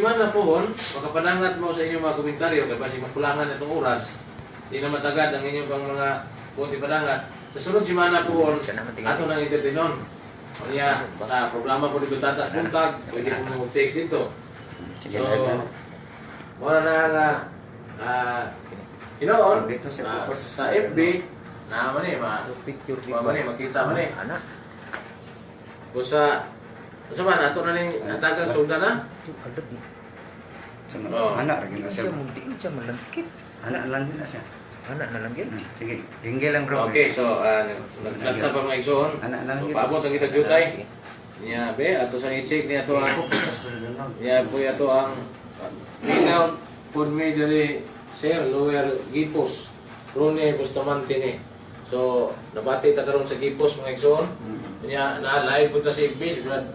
Semana pohon, makapanangat mo sa inyong mga komentaryo kay basi makulangan itong oras. Di na matagad ang inyong pang mga kunti panangat. Sa sunod semana pohon, ato nang entertainon. Unya, sa programa po ni Batatas Buntag, pwede po mo text dito. Sige, So, live na. muna na nga, hinoon, Dito sa sa FB, na man eh, ma, Picture ma man eh, makita man eh. Anak. Kung sa man, ato na ning natagang sugdan na. Oh. Anak ra gyud na siya. Siya mo di siya mo landscape. Anak lang gyud na siya. Anak na lang yun. Sige, jingle lang, bro. Okay, so nag-last na pa mga igsoon. Anak na lang So, yun. paabot ang kitag jutay. Niya be, ato sa i-check niya to ang niya po ato ang minaw pod mi diri, Sir Lower Gipos. Rune Bustamante ni. So, nabati ta karon sa Gipos, mga igsoon. Niya na live po ta sa FB, si Brad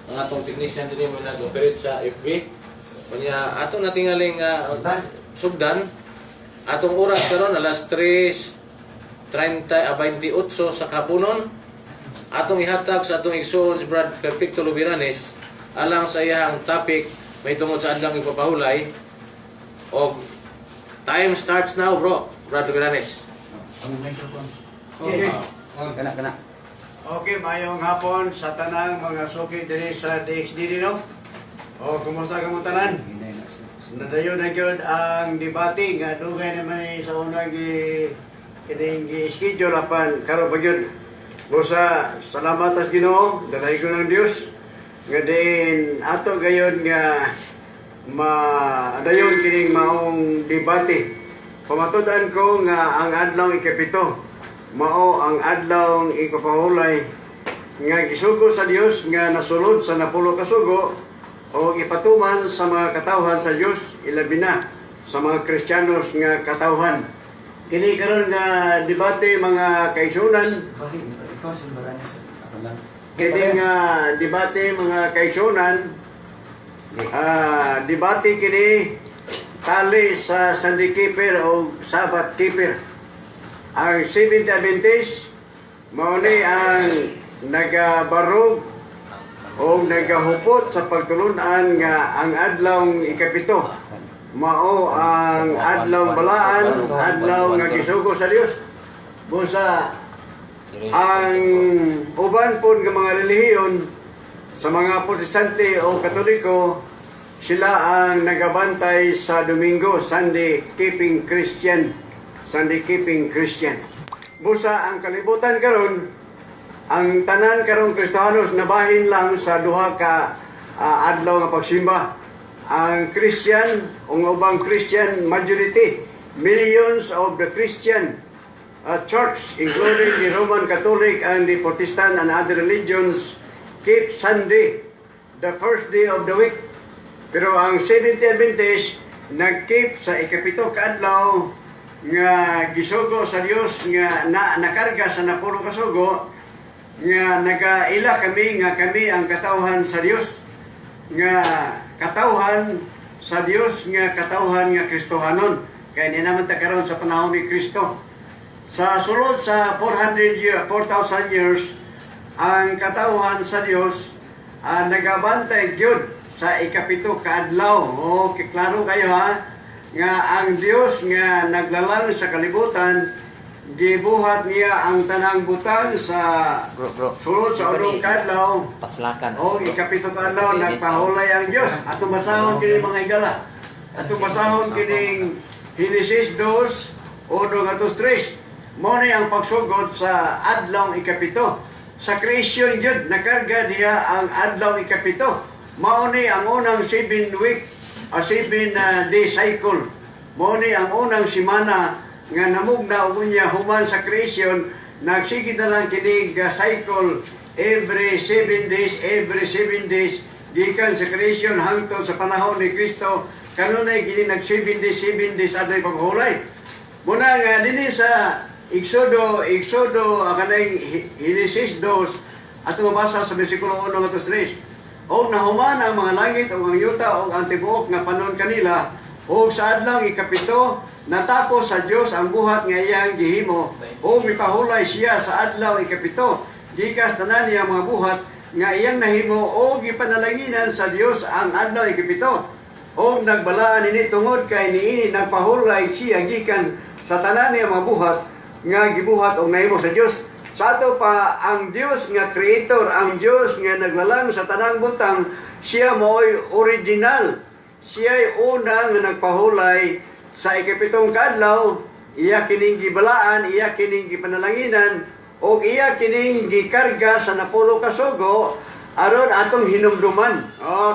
ang atong technician dinhi mo nag-operate sa FB. Unya ato na tingaling sugdan atong oras karon alas 3:30 28 sa kapunon. Atong ihatag sa atong igsoon si Brad Perfecto Lubiranes alang sa iyang topic may tungod sa adlang ipapahulay og time starts now, bro Brad Lubiranes. Okay. Kana kana. Okay, mayong hapon sa tanang mga suki diri sa DXD no. O, kumusta ka mo tanan? Hinay na siya. Nadayon na gyud ang debate nga dugay naman ni sa unang gi kining gi schedule apan karon pa gyud. Busa salamat sa Ginoo, dalahigon ng Dios nga diin ato gayon nga maadayon kining maong debate. Pamatud-an ko nga ang adlaw ikapito mao ang adlaw ipapahulay nga gisugo sa Dios nga nasulod sa napulo ka sugo o ipatuman sa mga katawhan sa Dios, ilabi na sa mga Kristiyanos nga katawhan. Kini karon nga debate, mga kaigsunan, Bali, ikaw si Baranes. Ako lang. kini nga debate, mga kaigsunan, debate kini tali sa Sunday Keeper o Sabbath Keeper. Ang Seventh Adventist mao ni ang nagabarog o nagahupot sa pagtulunan nga ang adlaw ikapito mao ang adlaw balaan, adlaw nga gisugo sa Dios. Busa ang uban po nga mga relihiyon sa mga Protestante o Katoliko, sila ang nagabantay sa Domingo, Sunday Keeping Christian, Sunday Keeping Christian. Busa ang kalibutan karon, ang tanan karong Kristiyanos nabahin lang sa duha ka adlaw nga pagsimba. Ang Christian, ang ubang Christian majority, millions of the Christian church, including the Roman Catholic and the Protestant and other religions, keep Sunday, the first day of the week. Pero ang Seventh Adventist, nag-keep sa ikapito kaadlaw nga gisugo sa Dios nga na, nakarga sa napulo ka sugo nga nagaila kami nga kami ang katawhan sa Dios nga katawhan sa Dios nga katawhan nga Kristohanon kay ni naman ta karon sa panahon ni Kristo. Sa sulod sa 400 year, 4,000 years, ang katawhan sa Dios nagabantay gyud sa ikapito kaadlaw. Okay, klaro kayo ha nga ang Dios nga naglalang sa kalibutan, gibuhat niya ang tanang butang sa Bro, bro. sulod sa Di ba unong ni- kaadlaw Paslakan. o ikapito kaadlaw nagpahulay ang Dios. Atong basahon kini, mga higala. Atong basahon kining Genesis 2:1 ngadto 3. Mao ni ang pagsugod sa adlaw ikapito. Sa creation gyud nakarga diha ang adlaw ikapito. Mao ni ang unang 7 week, a 7 day cycle. Mao ni ang unang simana nga namugna og unya human sa creation, nagsige na lang kini nga cycle every 7 days, every 7 days gikan sa creation hangtod sa panahon ni Kristo. Kanunay kini nag 7 days, 7 days adlay paghulay. Muna nga dinhi sa Exodo kanang Genesis 2, ato mabasa sa bersikulo 1 ngadto 3. Og nahuman ang mga langit ug ang yuta ug ang tibuok nga panon kanila, ug sa adlaw ikapito natapos sa Dios ang buhat nga iyang gihimo ug mipahulay siya sa adlaw ikapito gikas tanan niya mga buhat nga iyang nahimo ug gipanalanginan sa Dios ang adlaw ikapito. Og nagbalaan ini tungod kay niini nagpahulay siya gikan sa tanan niya mga buhat nga gibuhat og nahimo sa Dios. Sa ato pa, ang Dios nga creator, ang Dios nga naglalang sa tanang butang, siya mo'y original. Siya'y una nga nagpahulay sa ikapitong kaadlaw, iya kining gibalaan, iya kining gipanalanginan, o iya kining gikarga sa napulo ka sugo aron atong hinumduman.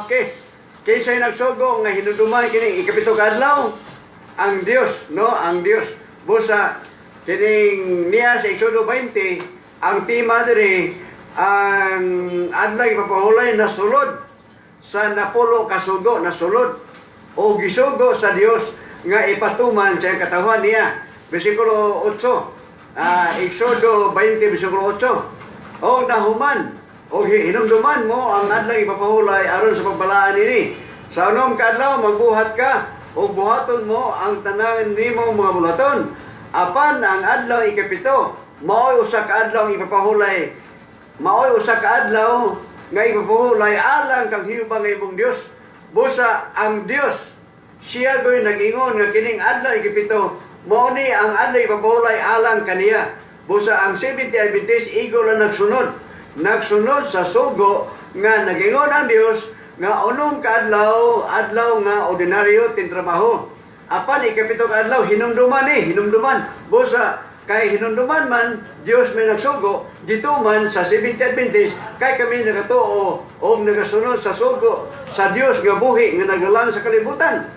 Okay. Kinsay nagsugo nga hinumduman kining ikapito ka adlaw? Ang Dios, no? Ang Dios. Busa kining niya sa Exodo 20, ang tema diri, ang adlaw ipapahulay na sulod sa napulo ka sugo, na sulod o gisugo sa Dios nga ipatuman sa iyang katawhan niya. Versikulo 8. Exodo 20, versikulo 8. O nahuman, o hinumduman mo ang adlaw ipapahulay aron sa pagbalaan ini. Sa unom ka adlaw magbuhat ka o buhaton mo ang tanan nimo mga bulaton. Apan ang adlaw ikapito, mao'y usa ka adlaw ang ipapahulay, mao'y usa ka adlaw nga ipapahulay alang kang Jehova nga imong Dios. Busa ang Dios siya goy nag-ingon nga kining adlaw ikapito mao ni ang adlaw ipapahulay alang kaniya. Busa ang Seventh Adventist igo lang nagsunod. Nagsunod sa sugo nga nag-ingon ang Dios nga unong kaadlaw, adlaw nga ordinaryo tintrabaho. Apan ikapito ka adlaw hinumduman ni, hinumduman. Busa kay hinumduman man Dios may nagsugo dito man sa Seventh Adventist, kay kami nagatuo o nagasunod sa sugo sa Dios nga buhi nga naglalang sa kalibutan.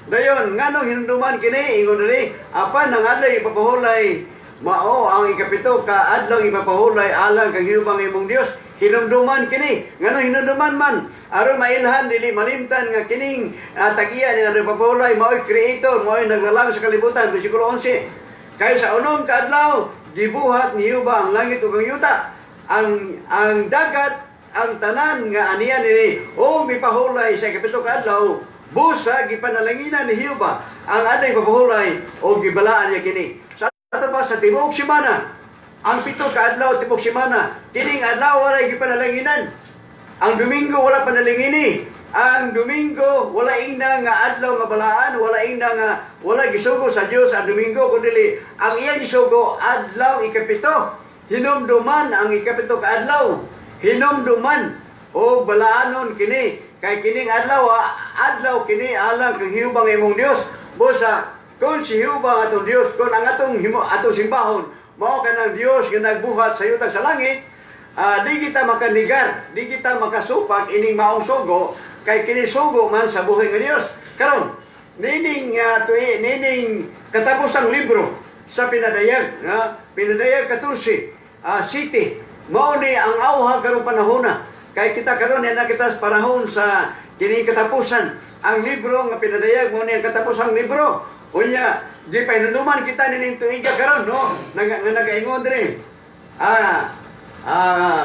Dayon, nganong hinumduman kini? Ingon diri, apan ang adlaw ipapahulay mao ang ikapito ka adlaw ipapahulay alang kang Jehova nga imong Dios. Hinumduman kini. Nganong hinumduman man? Aron mailhan, dili malimtan nga kining tag-iya ni adlaw ipapahulay mao'y creator, mao'y naglalang sa kalibutan. Bersikulo 11. Kay sa unom ka adlaw gibuhat ni Jehova ang langit ug ang yuta, ang dagat, ang tanan nga aniya nini, o mipahulay sa ikapito ka adlaw. Busa gipanalanginan ni Jehova ang adlaw ipapahulay o gibalaan niya kini. Sa ato pa, sa tibuok semana, ang 7 ka adlaw tibuok semana, kining adlaw walay gipanalanginan. Ang Domingo wala panalangini. Ang Domingo wala ingna nga adlaw nga balaan, wala ingna nga wala gisugo sa Dios ang Domingo, kundi ang iyang gisugo adlaw ikapito. Hinumduman ang ikapito ka adlaw. Hinumduman o balaanon kini kay kining adlaw, adlaw kini alang kang Jehova nga imong Dios. Busa kung si Jehova ang atong Dios, kung ang atong himo, atong simbahon mao kanang Dios nga nagbuhat sa yutang sa langit, di kita makanigar, di kita makasupak ining maong sugo kay kini sugo man sa buhi nga Dios. Karon, nining tuig, nining katapusang libro sa Pinadayag, nga Pinadayag 14, city, mao ni ang awha karong panahona. Kay kita karon na kita sa panahon sa kining katapusan. Ang libro nga Pinadayag mao ni ang katapusang libro. Unya, di pa hinunuman kita nining tuiga karon, no? Nga nagaingon diri.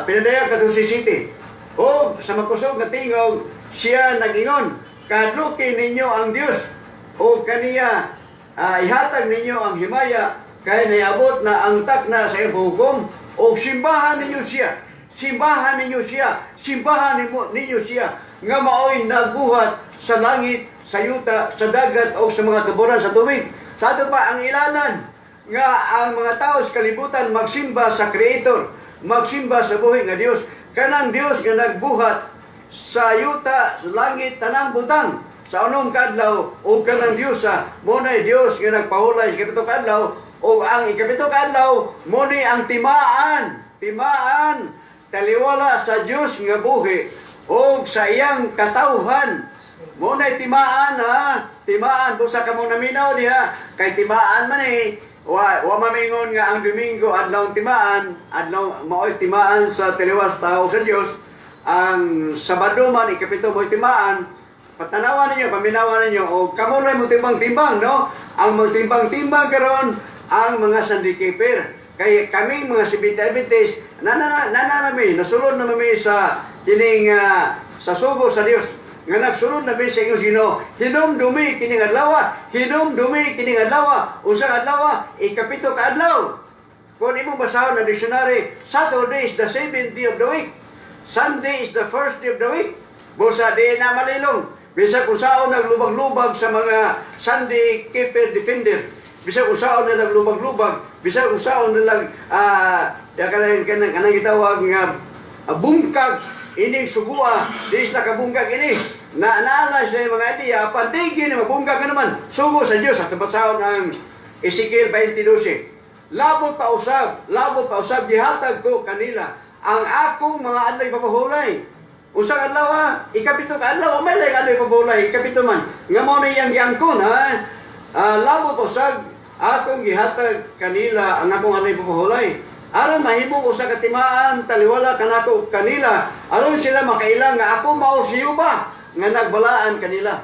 Pinadayag 14 city. O sa makusog nga tingog siya nagingon, "Kadluki ninyo ang Dios o kaniya ihatag ninyo ang himaya kay niabot na ang takna sa iyang hukom, o simbahan ninyo siya. Simbahan ninyo siya, simbahan ninyo siya nga maoy nagbuhat sa langit, sa yuta, sa dagat o sa mga tuburan sa tubig." Sa ato pa, ang ilanan nga ang mga tao sa kalibutan magsimba sa Creator, magsimba sa buhi nga Dios, kanang Dios nga nagbuhat sa yuta, sa langit, tanang butang sa unong kadlaw, o kanang Dios sa mo na Dios nga nagpahulay sa ikapito kadlaw, o ang ikapito kadlaw mo ni ang timaan, timaan taliwala sa Dios nga buhi o sa iyang katawhan. Mo na timaan, ha, timaan. Busa kamo naminaw diha kay timaan man eh. Wa mamingon nga ang Domingo adlaw timaan, adlaw maoy timaan sa taliwas tao sa Dios. Ang Sabado man ikapito mo'y timaan. Patanawan ninyo, paminawan ninyo, o kamo lang mo timbang-timbang, no? Ang magtimbang-timbang karon ang mga Sunday keeper. Kay kaming mga Seventh Adventist, nananami, nasulod na mami sa kining sa sugo sa Dios. Nga nagsulod na mi sa inyong Ginoo, hinumdumi kining adlaw, hinumdumi kining adlaw, unsang adlaw? Ikapito ka adlaw. Kung imong basahon ang dictionary, Saturday is the seventh day of the week. Sunday is the first day of the week. Busa di na malilong. Bisag unsaon naglubag-lubag sa mga Sunday keeper defender. Bisag unsaon na naglubag-lubag, bisag unsaon nilang kanang kanang kanang gitawag nga bungkag ining sugua, di sila kabungkag ini. Na naala sila yung mga idea, apan di gini mabungkag ka naman. Sugo sa Dios at basahon ang Ezekiel 20:12. Labot pa usab gihatag ko kanila ang akong mga adlaw ipapahulay. Usa ka adlaw ha, ikapito ka adlaw, may lay adlaw ipapahulay, ikapito man. Nga mao na iyang giangkon ha. Labot pa usab akong gihatag kanila ang akong adlaw ipapahulay. Aron mahimong usa ka timaan taliwala kanako kanila, aron sila makaila nga ako mao si Jehova nga nagbalaan kanila.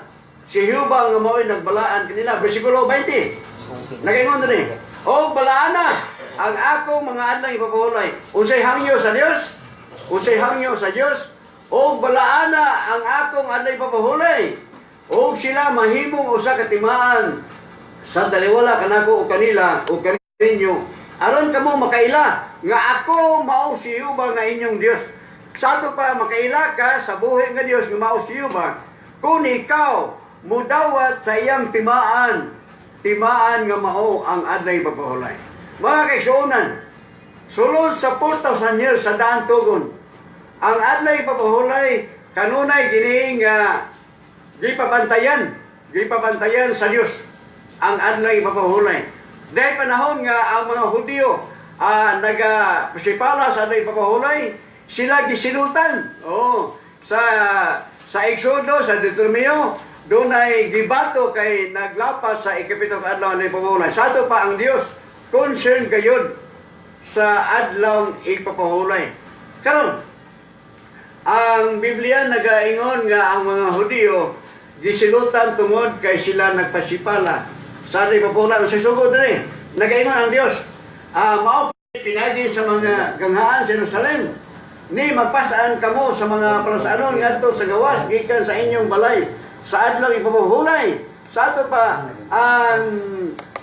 Si Jehova nga mao'y nagbalaan kanila. Versikulo 20. Nagaingon diri. O balaana ang akong mga adlaw ipapahulay. Unsay hangyo sa Dios? Unsay hangyo sa Dios? O balaana ang akong adlaw ipapahulay. O sila mahimong usa ka timaan sa taliwala kanako o kanila o kaninyo aron kamo makaila nga ako mao si Jehova nga inyong Dios. Sa ato pa makaila ka sa buhi nga Dios nga mao si Jehova kung ikaw mudawat sa iyang timaan, timaan nga mao ang adlay pagpahulay. Mga kaigsuonan, sulod sa 4,000 years sa daan tugon, ang adlay pagpahulay kanunay gini nga gipabantayan sa Dios ang adlay pagpahulay. Dahil panahon nga ang mga Hudyo naga pasipala sa adlay pagpahulay, sila gisilutan. Oh, sa Exodo, sa Deuteronomio, doon ay gibato kay naglapas sa ikapitong adlaw ng pagpahulay. Sa ato pa ang Dios concern gayud sa adlaw ipapahulay. Karon, ang Biblia nagaingon nga ang mga Hudiyo gisilutan tungod kay sila nagpasipala sa adlaw ipapahulay. Sa sugod diri, nagaingon ang Dios, mao pinagi sa mga ganghaan sa Jerusalem ni magpasaan kamo sa mga palasanon ngadto sa gawas gikan sa inyong balay sa adlaw ipapahulay. Sa ato pa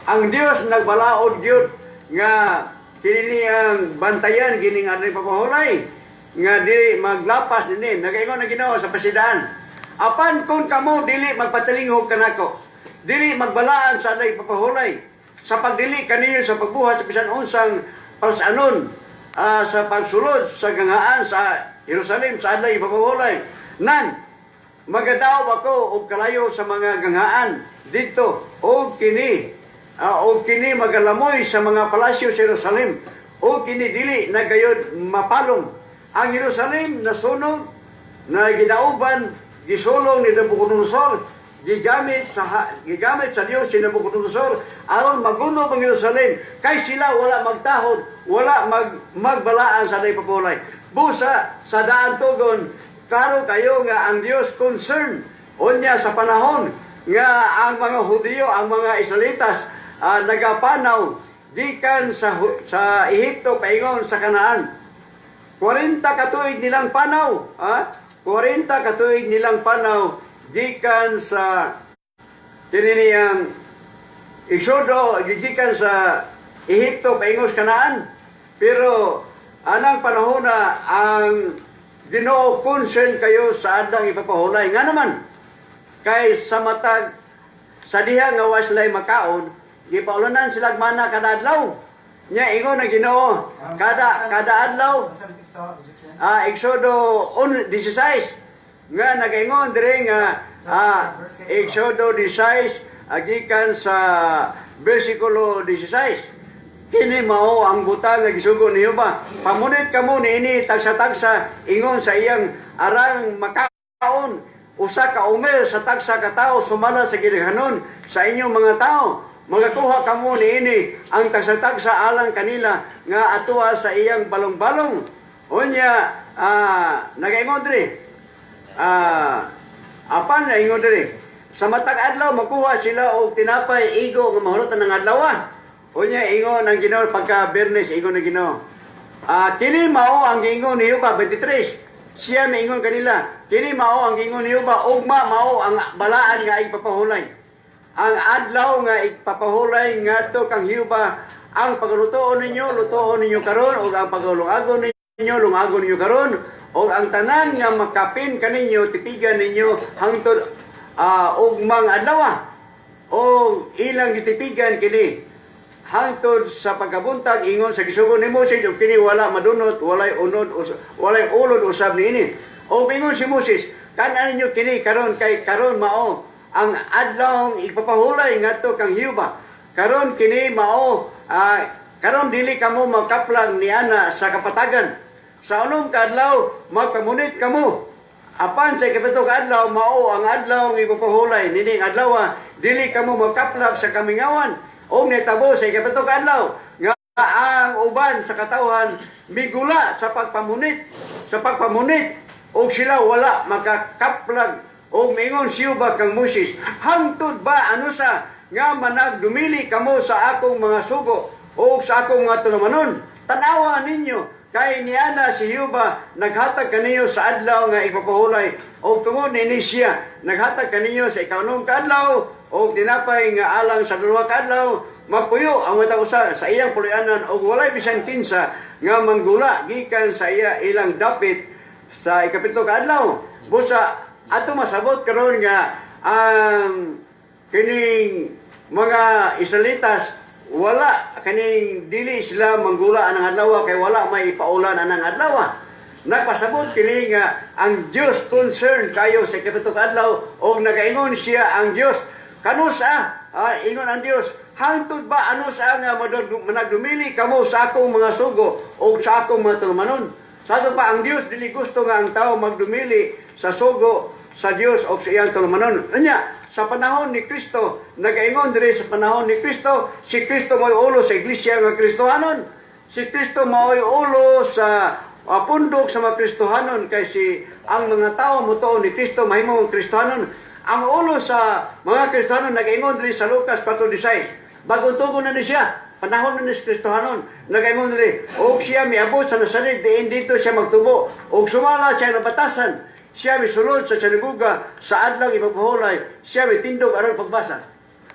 ang Dios nagbalaod gyud nga kini ang bantayan gining adlaw ipapahulay nga dili maglapas nini. Nagaingon ang Ginoo sa pasidaan, apan kung kamo dili magpatalinghog kanako, dili magbalaan sa adlaw ipapahulay sa pagdili kaniyo sa pagbuhat sa bisan unsang palasanon sa pagsulod sa ganghaan sa Jerusalem sa adlaw ipapahulay, nan magadaw ako og kalayo sa mga ganghaan didto og kini magalamoy sa mga palasyo sa Jerusalem og kini dili na gayod mapalong. Ang Jerusalem nasunog na gidauban, gisulong ni Nabucodonosor, gigamit sa Dios si Nabucodonosor aron magunob ang Jerusalem kay sila wala magtahod, wala magbalaan sa adlay papulay. Busa sa daan tugon, klaro kayo nga ang Dios concern unya sa panahon nga ang mga Hudiyo, ang mga Israelitas nagapanaw gikan sa Ehipto paingon sa Kanaan. 40 katuig nilang panaw, ha? 40 katuig nilang panaw gikan sa tininiyang Exodo, gikan sa Ehipto paingon sa Kanaan. Pero anang panahon na ang Ginoo concern kayo sa adlang ipapahulay. Nga naman, kay sa matag sa diha nga wa sila'y makaon, gipaulanan sila mana kada adlaw. Nya ingon ang Ginoo, kada kada adlaw. Exodo 16 nga nagaingon dire nga Exodo 16 gikan sa versikulo 16. Kini mao ang butang nga gisugo ni Jehova. Pamunit kamo niini tagsa-tagsa ingon sa iyang arang makaon, usa ka omer sa tagsa ka tawo sumala sa gidaghanon sa inyong mga tao. Magakuha kamo niini ang tagsa-tagsa alang kanila nga atuwa sa iyang balong-balong. Unya nagaingon diri. Apan naingon diri. Sa matag adlaw makuha sila og tinapay igo nga mahulotan ng adlaw. Unya ingon ang Ginoo pagka Biyernes, ingon ang Ginoo. Kini mao ang giingon ni Jehova 23. Siya miingon kanila, kini mao ang giingon ni Jehova, ugma mao ang balaan nga ipapahulay. Ang adlaw nga ipapahulay ngadto kang Jehova, ang paglutoon ninyo, lutoon ninyo karon, ug ang paglungagon ninyo, lungagon ninyo karon, ug ang tanan nga makapin kaninyo, tipigan ninyo hangtod ugmang adlaw o ilang gitipigan kini hangtod sa pagkabuntag ingon sa gisugo ni Moses, ug kini wala madunot, walay unod, walay ulod usab niini. O ingon si Moses, "Kan-a ninyo kini karon, kay karon mao ang adlawng ipapahulay ngadto kang Jehova. Karon kini mao, karon dili kamo magkaplag niana sa kapatagan. Sa unom ka adlaw magpamunit kamo. Apan sa ikapito ka adlaw mao ang adlaw ng ipapahulay. Nining adlaw dili kamo magkaplag sa kamingawan." Og nitabo sa ikapito ka adlaw nga ang uban sa katawhan migula sa pagpamunit og sila wala makakaplag. Og mingon si Jehova kang Moses, "Hangtod ba ano sa nga managdumili kamo sa akong mga sugo o sa akong mga tulumanon? Tanawa ninyo kay niana si Jehova naghatag kaniyo sa adlaw nga ipapahulay, og tungod nini siya naghatag kaniyo sa ikaunom ka adlaw og tinapay nga alang sa 2 ka adlaw. Magpuyo ang matag usa sa iyang puloy-anan og walay bisan kinsa nga manggula gikan sa iya ilang dapit sa ikapito ka adlaw." Busa ato masabot karon nga ang kining mga Israelitas wala kaning dili sila manggula anang adlaw kay wala may ipaulan anang adlaw. Nagpasabot kini nga ang Dios concern kayo sa ikapito ka adlaw, og nagaingon siya ang Dios, "Kanusa," ingon ang Dios, "hangtod ba ano sa nga managdumili kamo sa akong mga sugo o sa akong mga tulumanon?" Sa ato pa ang Dios dili gusto nga ang tao magdumili sa sugo sa Dios o sa iyang tulumanon. Anya, sa panahon ni Kristo, nagaingon diri sa panahon ni Kristo, si Kristo mo'y ulo sa iglesia nga Kristohanon. Si Kristo mao'y ulo sa pundok sa mga Kristohanon kay si ang mga tao motuo ni Kristo mahimo Kristohanon. Ang ulo sa mga Kristohanon nagaingon diri sa Lucas 4:16. Bagong tugon na ni siya. Panahon na ni si Kristohanon. Nagaingon diri, og siya miabot sa Nazaret diin dito siya magtubo. Og sumala siya nabatasan, siya misulod sa sinagoga sa adlaw ipapahulay, siya mitindog aron pagbasa.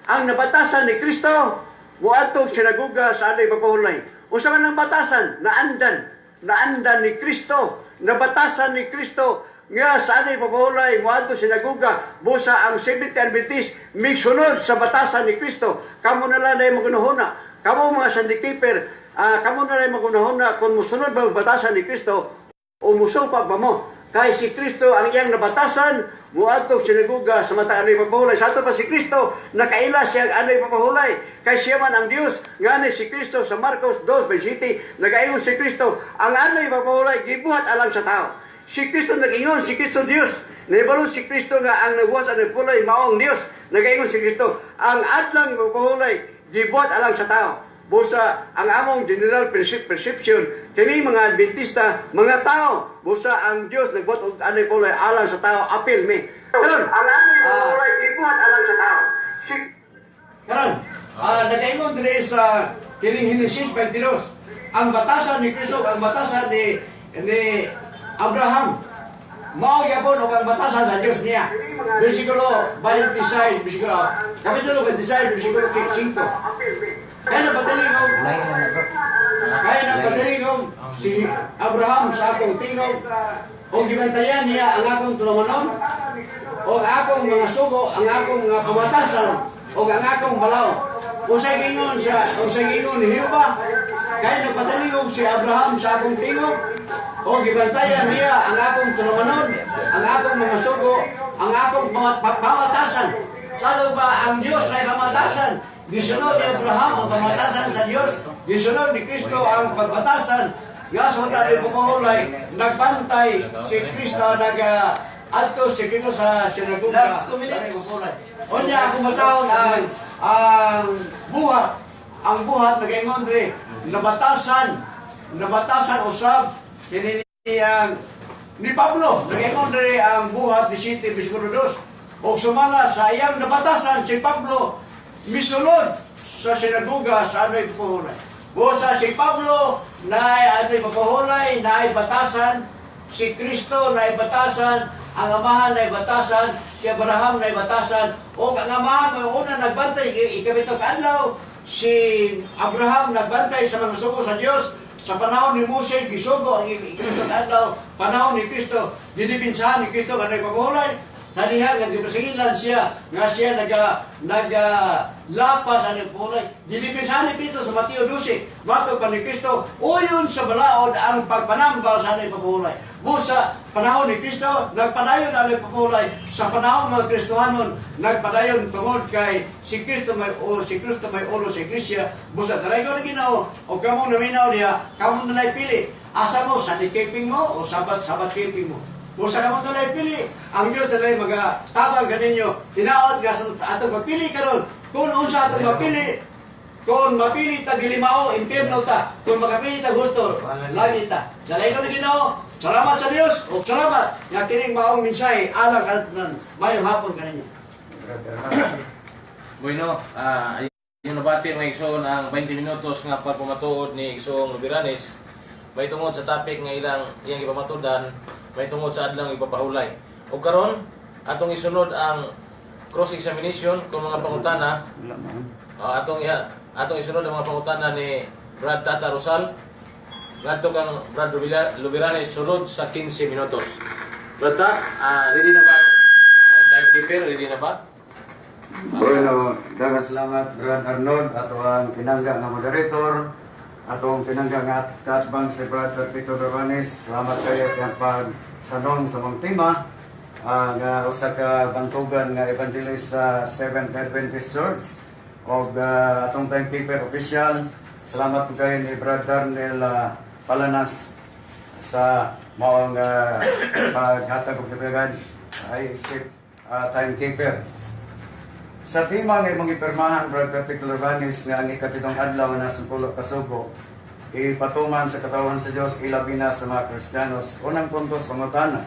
Ang nabatasan ni Kristo moadto sinagoga sa adlaw ipapahulay. Unsa man ang batasan? Naandan. Naandan ni Kristo. Nabatasan ni Kristo nga sa adlaw ipapahulay moadto sinagoga. Busa ang Seventh Adventist migsunod sa batasan ni Kristo. Kamo na lang ay magunahuna. Kamo mga Sunday keeper, kamo na lang magunahuna kung musunod ba ang batasan ni Kristo o musupag ba mo? Kay si Kristo ang iyang nabatasan, muadto sinagoga sa matag adlaw ipapahulay. Sa ato pa si Kristo, nakaila siya ang adlaw ipapahulay. Kay siya man ang Dios, ngani si Kristo sa Marcos 2:27, nagaingon si Kristo, ang adlaw ipapahulay gibuhat alang sa tao. Si Kristo nag-ingon, si Kristo Dios. Nahibalo si Kristo nga ang nagbuhat sa nagpulay mao ang Dios. Nagaingon si Kristo, ang adlaw ipapahulay gibuhat alang sa tao. Busa ang among general perception kini mga Adventista mga tao, busa ang Dios nagbuhat og adlaw ipahulay alang sa tao, apil mi. Karon ang adlaw ipahulay gibuhat alang sa tao. Si karon nagaingon diri sa kining Henesis 22 ang batasan ni Kristo, ang batasan ni Abraham mao gyapon og ang batasan sa Dios niya. Versikulo 26, versikulo kapitulo 26, versikulo 5. Kaya napatalingog, Lain na na, bro. Kaya napatalingog si Abraham sa akong tingog, og gibantayan niya ang akong tulumanon, o akong mga sugo, ang akong mga pamatasan, o ang akong balaod. Unsay gingon siya, unsay gingon ni Jehova, kaya nagpatalingog si Abraham sa akong tingog, o gibantayan niya ang akong tulumanon, ang akong mga sugo, ang akong pamatasan. Salo ba ang Diyos ay pamatasan? Gisunod ni Abraham ang pamatasan sa Diyos. Gisunod ni Kristo ang pagbatasan. Nga sa wala rin pamahulay, nagbantay si Kristo, nag adto si Kristo sa sinagoga. Last 2 minutes. Unya ako masahon ang buhat. Ang buhat nagaingon diri, nabatasan usab kini niyang ni Pablo. Nagaingon diri ang Buhat 17 versikulo 2. Og sumala sa iyang nabatasan si Pablo misulod sa sinagoga sa adlaw ipapahulay. Busa si Pablo na adlaw ipapahulay na batasan, si Kristo na batasan, ang amahan na batasan, si Abraham na batasan, o ang amahan mo una nagbantay ikapito ka adlaw, si Abraham nagbantay sa mga sugo sa Dios sa panahon ni Moses, gisugo ang ikapito ka adlaw, panahon ni Kristo, gidipinsahan ni Kristo ang nagpapahulay. Sa diha nga gipasingilan siya nga siya naga naga lapas ang pulay. Dilibisan ni Pedro sa Mateo 12. Matod pa ni Kristo, uyon sa balaod ang pagpanambal sa anay pagpulay. Busa panahon ni Kristo, nagpadayon ang pagpulay. Sa panahon mga Kristohanon, nagpadayon tungod kay si Kristo may ulo sa iglesia. Busa daraygon ang Ginoo o kamo naminaw niya, kamo nalay pili. Asa mo sa keeping mo o sabat sabat keeping mo. Busa kamo nalay pili. Ang Dios nalay magatabang kaninyo. Tinaot nga sa atong pagpili karon. Kung unsa atong mapili, kung mapili ta gilimao, impyerno ta. Kung makapili ta gusto, langit ta. Dalay ko na Ginoo. Salamat sa Dios o salamat nga kining maong mensahe alang kanatunan. Mayong hapon kaninyo. Bueno, yung nabati mga igsoon ang 20 minutos nga pagpamatuod ni Igsoong Lubiranes may tungod sa topic nga ilang iyang ipamatudan, may tungod sa adlang ipapahulay. O karon atong isunod ang cross examination kung mga pangutana. Wala man. Atong isunod ang mga pangutana ni Brad Tata Rosal ngadto kang Brad Lubiranes sulod sa 15 minutos. Brad Ta, ready na ba ang timekeeper? Ready na ba? Bueno, daghang salamat Brad Arnold, ato ang pinangga nga moderator, atong pinangga nga katbang si Brad Perpetuo Bervanes. Salamat kayo sa iyang pagsanong sa mong tema nga usa ka bantugan nga evangelist sa Seventh Adventist Church og atong timekeeper official. Salamat po kayo ni Brad Darnell Palanas sa maong paghatag og katagagan ay isip timekeeper. Sa tema nga imong gipirmahan, Brad Perfecto Lorbanis, nga ang ikapitong adlaw na sumpulo kasugo, ipatuman sa katawan sa Dios ilabi na sa mga Kristiyanos. Unang puntos, pangutana.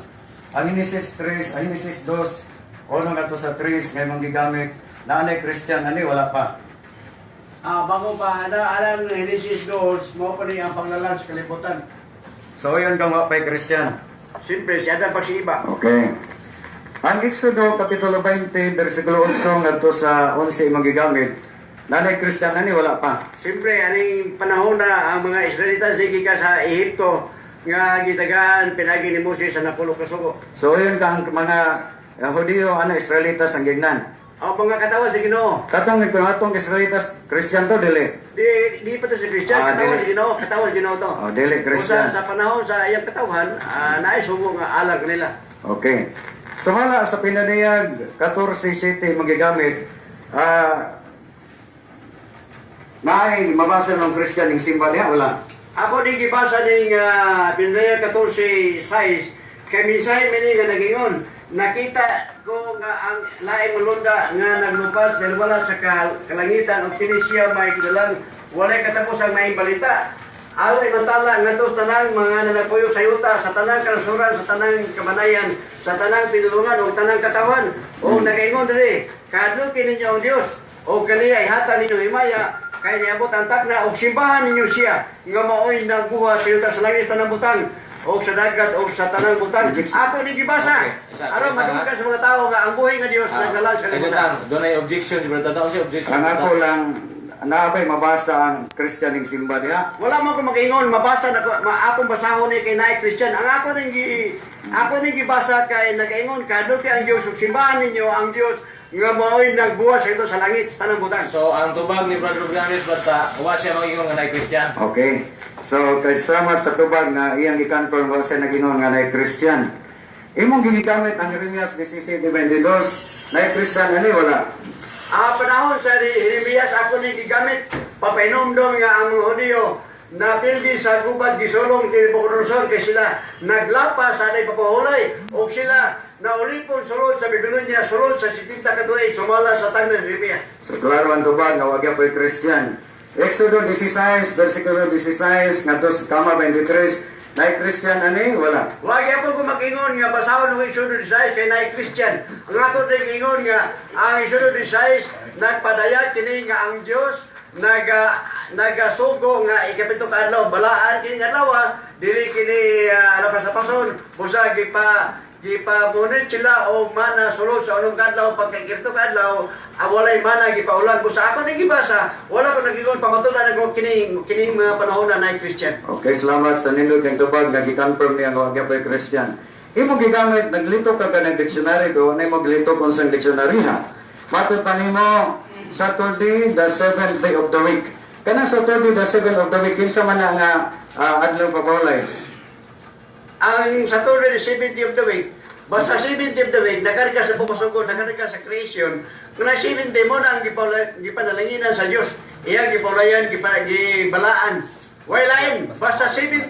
Ang Genesis 3, ang Genesis 2, unang ato sa 3 nga imong gigamit, na anay Kristiyan ani wala pa? Bago pa ana alam ng Genesis 2, mao pa ni ang panglalan sa kalibutan. So yun kang wa pa'y Kristiyan. Siyempre, siya na pa si iba. Okay. Ang Exodo kapitulo 20 bersikulo 8 ngadto sa 11 imong gigamit, nanay Kristiyan ani wala pa? Siyempre, aning panahon na ang mga Israelita sige ka sa Ehipto nga gitagaan pinagi ni Moses sa napulo ka sugo. So yun kang mga Hudiyo ana Israelitas ang gignan. Ang mga katawan sa Ginoo. Katong atong Israelitas Christian to dili? Di di pa to si Christian, katawan dili. sa Ginoo, katawan sa Ginoo to. Oh, dili Christian. Kung sa panahon sa iyang katawan, naay sugo nga alang kanila. Okay. Sumala sa pinaniyag 14 city magigamit, naay mabasa ng Christian ning simba niya wala? Ako di gibasa ning Pinraya 14:6 kay minsay mini nga nagingon nakita ko nga ang laing mulunda nga naglupad sa wala sa kalangitan ug kini siya may kidalang walay katapos ang maing balita. Aron imantala ngadto sa tanang mga nanapuyo sa yuta, sa tanang kanasuran, sa tanang kamanayan, sa tanang pinulungan ug tanang katawan, ug nagaingon diri, "Kahadluki ninyo ang Dios ug kaniya ihatag ninyo himaya kay niabot ang takna ug simbahan ninyo siya nga maoy nagbuhat sa yuta, sa langit, sa tanang butang ug sa dagat ug sa tanang butang." Ako ni gibasa Okay. Isa, aron isa, madunggan sa mga tao nga ang buhi nga Dios naglalag sa Kasi kalibutan. tang, doon ay objection, si Brad Tata, siya objection. Ang ako lang, naabay mabasa ang Christian ning simba niya? Wala mo ko makaingon, mabasa na ko, akong basahon ni kay naay Christian. Ang ako ning gibasa kay nagaingon kadto ang Dios ug simbahan ninyo ang Dios nga maoy nagbuhat sa ito sa langit, sa tanang butang. So, ang tubag ni Brad Rubianes, Brad Ta, wa siya mag-ingon nga naay Christian. Okay. So, kay salamat sa tubag na iyang i-confirm wa siya nagingon nga naay Christian. Imong gigamit ang Jeremias 17:22, naay Christian ani wala? Ang panahon sa Jeremias ako ni gigamit papahinumdom nga ang mga Hudiyo napildi sa gubat gisulong kay Nabucodonosor kay sila naglapas sa anay papahulay og sila naulipon sulod sa Babylonia sulod sa 70 ka tuig sumala sa tagna ni Jeremias. So, klaro ang tubag nga wa gyapon Christian. Exodo 16, versikulo 16, ngadto sa kama 23, naay Christian ani wala? Wag yapon ko makingon nga basahon ng Exodo 16 kay naay Christian. Ang ako rin ingon nga ang Exodo 16 nagpadayag kini nga ang Dios nagasugo nga ikapito ka adlaw balaan kini nga adlaw dili kini lapas-lapason busa gipa gipamunit sila og mana sulod sa unong kadlaw pagka ikapito ka adlaw walay mana gipaulan. Busa ako ni gibasa, wala ko nagingon pamatulan ako kini kini mga panahon na naay Christian. Okay, salamat sa nindot kang tubag nga gi-confirm niya nga wa gyapon Christian. Imo gigamit, naglitok ka kanang dictionary ko, wala mo glitok unsang dictionary ha. Matod pa nimo, Saturday, the seventh day of the week. Kanang Saturday, the seventh of the week, kinsa man na nga adlaw papaulay? Ang Saturday, the 70 of the week, basta 70 of the week, nakarga sa Bukasugo, nakarga sa creation, kung na 70 mo na ang gipanalanginan sa Diyos, iya gipaulayan, gibalaan. Way lain, basta 70.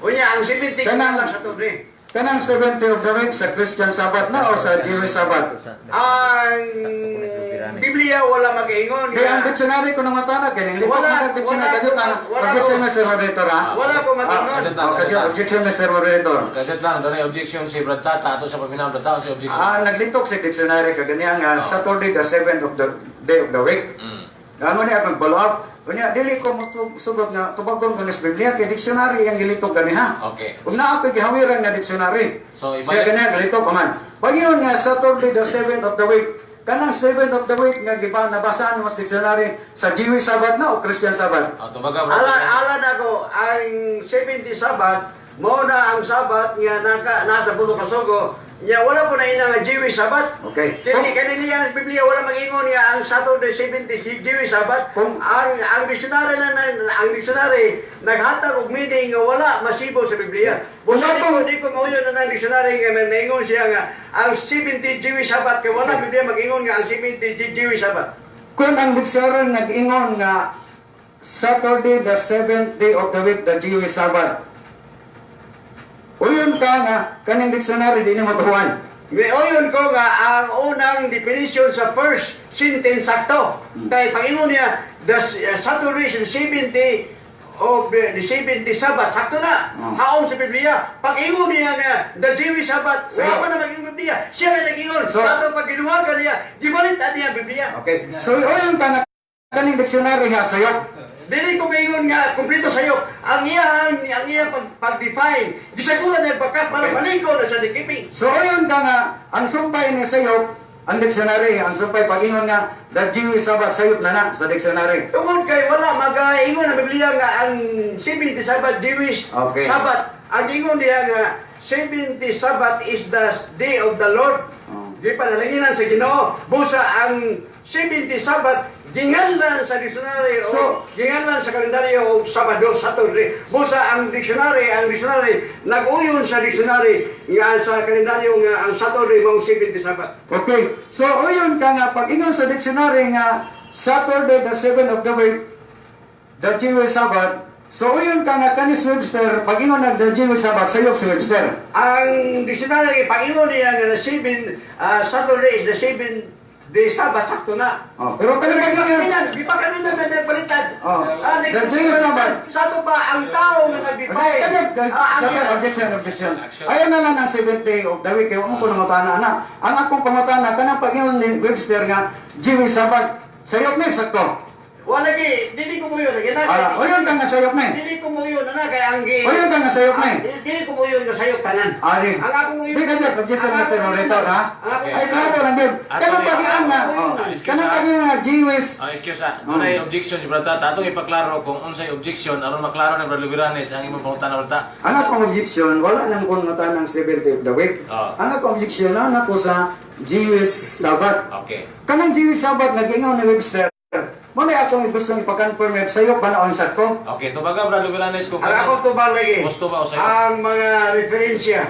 Unya, ang 70 lang Saturday. Kanang 70 of the week sa Christian Sabbath na o sa Jewish Sabbath? Ang Sakto ko na si Lubiranes. Biblia wala mag-ingon. Di ang dictionary ko nang matana kay litok Wala, na ang dictionary wala kasi wala objection, Mr. Moderator, ha. Wala ko mag-ingon. Kasi Oh, kasi objection, Mr. Moderator. Kaset lang, doon ay objection si Brad Tata ato sa paminaw Brad Tata si objection. Naglitok sa dictionary kaganiya nga Saturday, the seventh of the day of the week. Ano niya akong follow up? Unya dili ko mosugot nga tubagon ko ni sa Biblia kay dictionary ang gilitok ganiha. Okay. Ug naa ko'y gihawiran nga dictionary. So, ibalik- Siya ganiha gilitok man. Pag-ingon nga Saturday, the seventh of the week, kanang seventh of the week nga giba nabasaan mo sa dictionary, sa Jewish Sabbath na o Christian Sabbath? Oh, tubaga Brad. Ala na ko, ang 70 Sabat, mao na ang Sabat nga nasa Bulo Kasugo, nya wala ko na ina nga Jewish Sabat. Okay. Kini kanini ang Biblia wala mag-ingon nga ang Saturday 70 si Jewish Sabat. Ang dictionary na ang dictionary naghatag og meaning nga wala masibo sa Biblia. Busa di ko mauyon na ang dictionary nga may maingon siya nga ang 70 Jewish Sabat kay wala Biblia mag-ingon nga ang 70 Jewish Sabat. Kung ang dictionary nag-ingon nga Saturday, the seventh day of the week, the Jewish Sabbath, uyon ka nga kaning dictionary di nimo tuhuan. May uyon ko nga ang unang definition sa first sentence sakto. Kay pangingon niya, the Saturday is the 70 of the 70 Sabbath. Sakto na. Haom sa Biblia. Pag-ingon niya nga, the Jewish Sabbath, wala pa na mag-ingon Biblia. Siya na nag-ingon. Sa ato pag ginuwagan niya, gibalit niya ang Biblia. Okay. So uyon ka nga kaning dictionary ha sayop. Dili ko maingon nga kumpleto sayo. Ang iyang pag-define, gisagulan niya pagka para palingko na sa dikiping. So uyon ka nga ang sumpay ni sayop ang dictionary, ang sumpay pag-ingon nga the Jewish Sabbath sayop na na sa dictionary. Tungod kay wala magaingon ang Biblia nga ang 70 Sabbath Jewish Sabbath. Ang ingon niya nga 70 Sabbath is the day of the Lord. Di panalanginan sa Ginoo. Busa ang 70 Sabbath ginganlan sa dictionary o ginganlan sa kalendaryo o Sabado, Saturday. Busa ang dictionary nag-uyon sa dictionary nga sa kalendaryo nga ang Saturday mao 70 Sabbath. Okay. So uyon ka nga pag ingon sa dictionary nga Saturday, the seventh of the week, the Jewish Sabbath. So uyon ka nga kanis Webster pag ingon nag the Jewish Sabbath sayop si Webster. Ang dictionary, pag-ingon niya nga na seven, Saturday is the seven day Sabbath, sakto na. Oh, pero kanang Pero pag-ingon di pa kami na nagbalitan. Oh, the Jewish Sabbath. Sa ato ba, ang tao nga nag-define. Okay, objection, objection. Ayaw na lang ang seventh day of the week, kaya ko nangutana na. Ang akong pangutana, kanang pag-ingon ni Webster nga, Jewish Sabbath, sayop ni, sakto. Wala gi, dili ko mo yun. Uyon ka nga sayop ni. Dili ko mo yun, ana, kay ang gi. Uyon ka nga sayop ni. Dili ko mo yun nga sayop tanan. Ari. Ang akong uyon. Di ka dyan, objection, Ang Mr. akong Moderator, ha? Ang akong Ay, klaro lang din. Kanang pag-ingon nga, oh, kanang pag-ingon nga, Jewish, Oh, excuse ah. Doon ay objection si Brad Tata. Atong ipaklaro kung unsay objection aron maklaro ni Brad Lubiranes ang imong pangutana, Brad Tata. Ang akong objection, wala nang kung ng seventh day of the week. Ang akong objection, ana ko sa Jewish Sabbath. Okay. Kanang Jewish Sabbath, nag-ingon ni Webster, muna akong gustong ipa-confirm sa'yo, panahon sakto. Okay, tubaga Brad Lubiranes kung Ang akong tubang lagi. Gusto ba o sayo? Ang mga referensya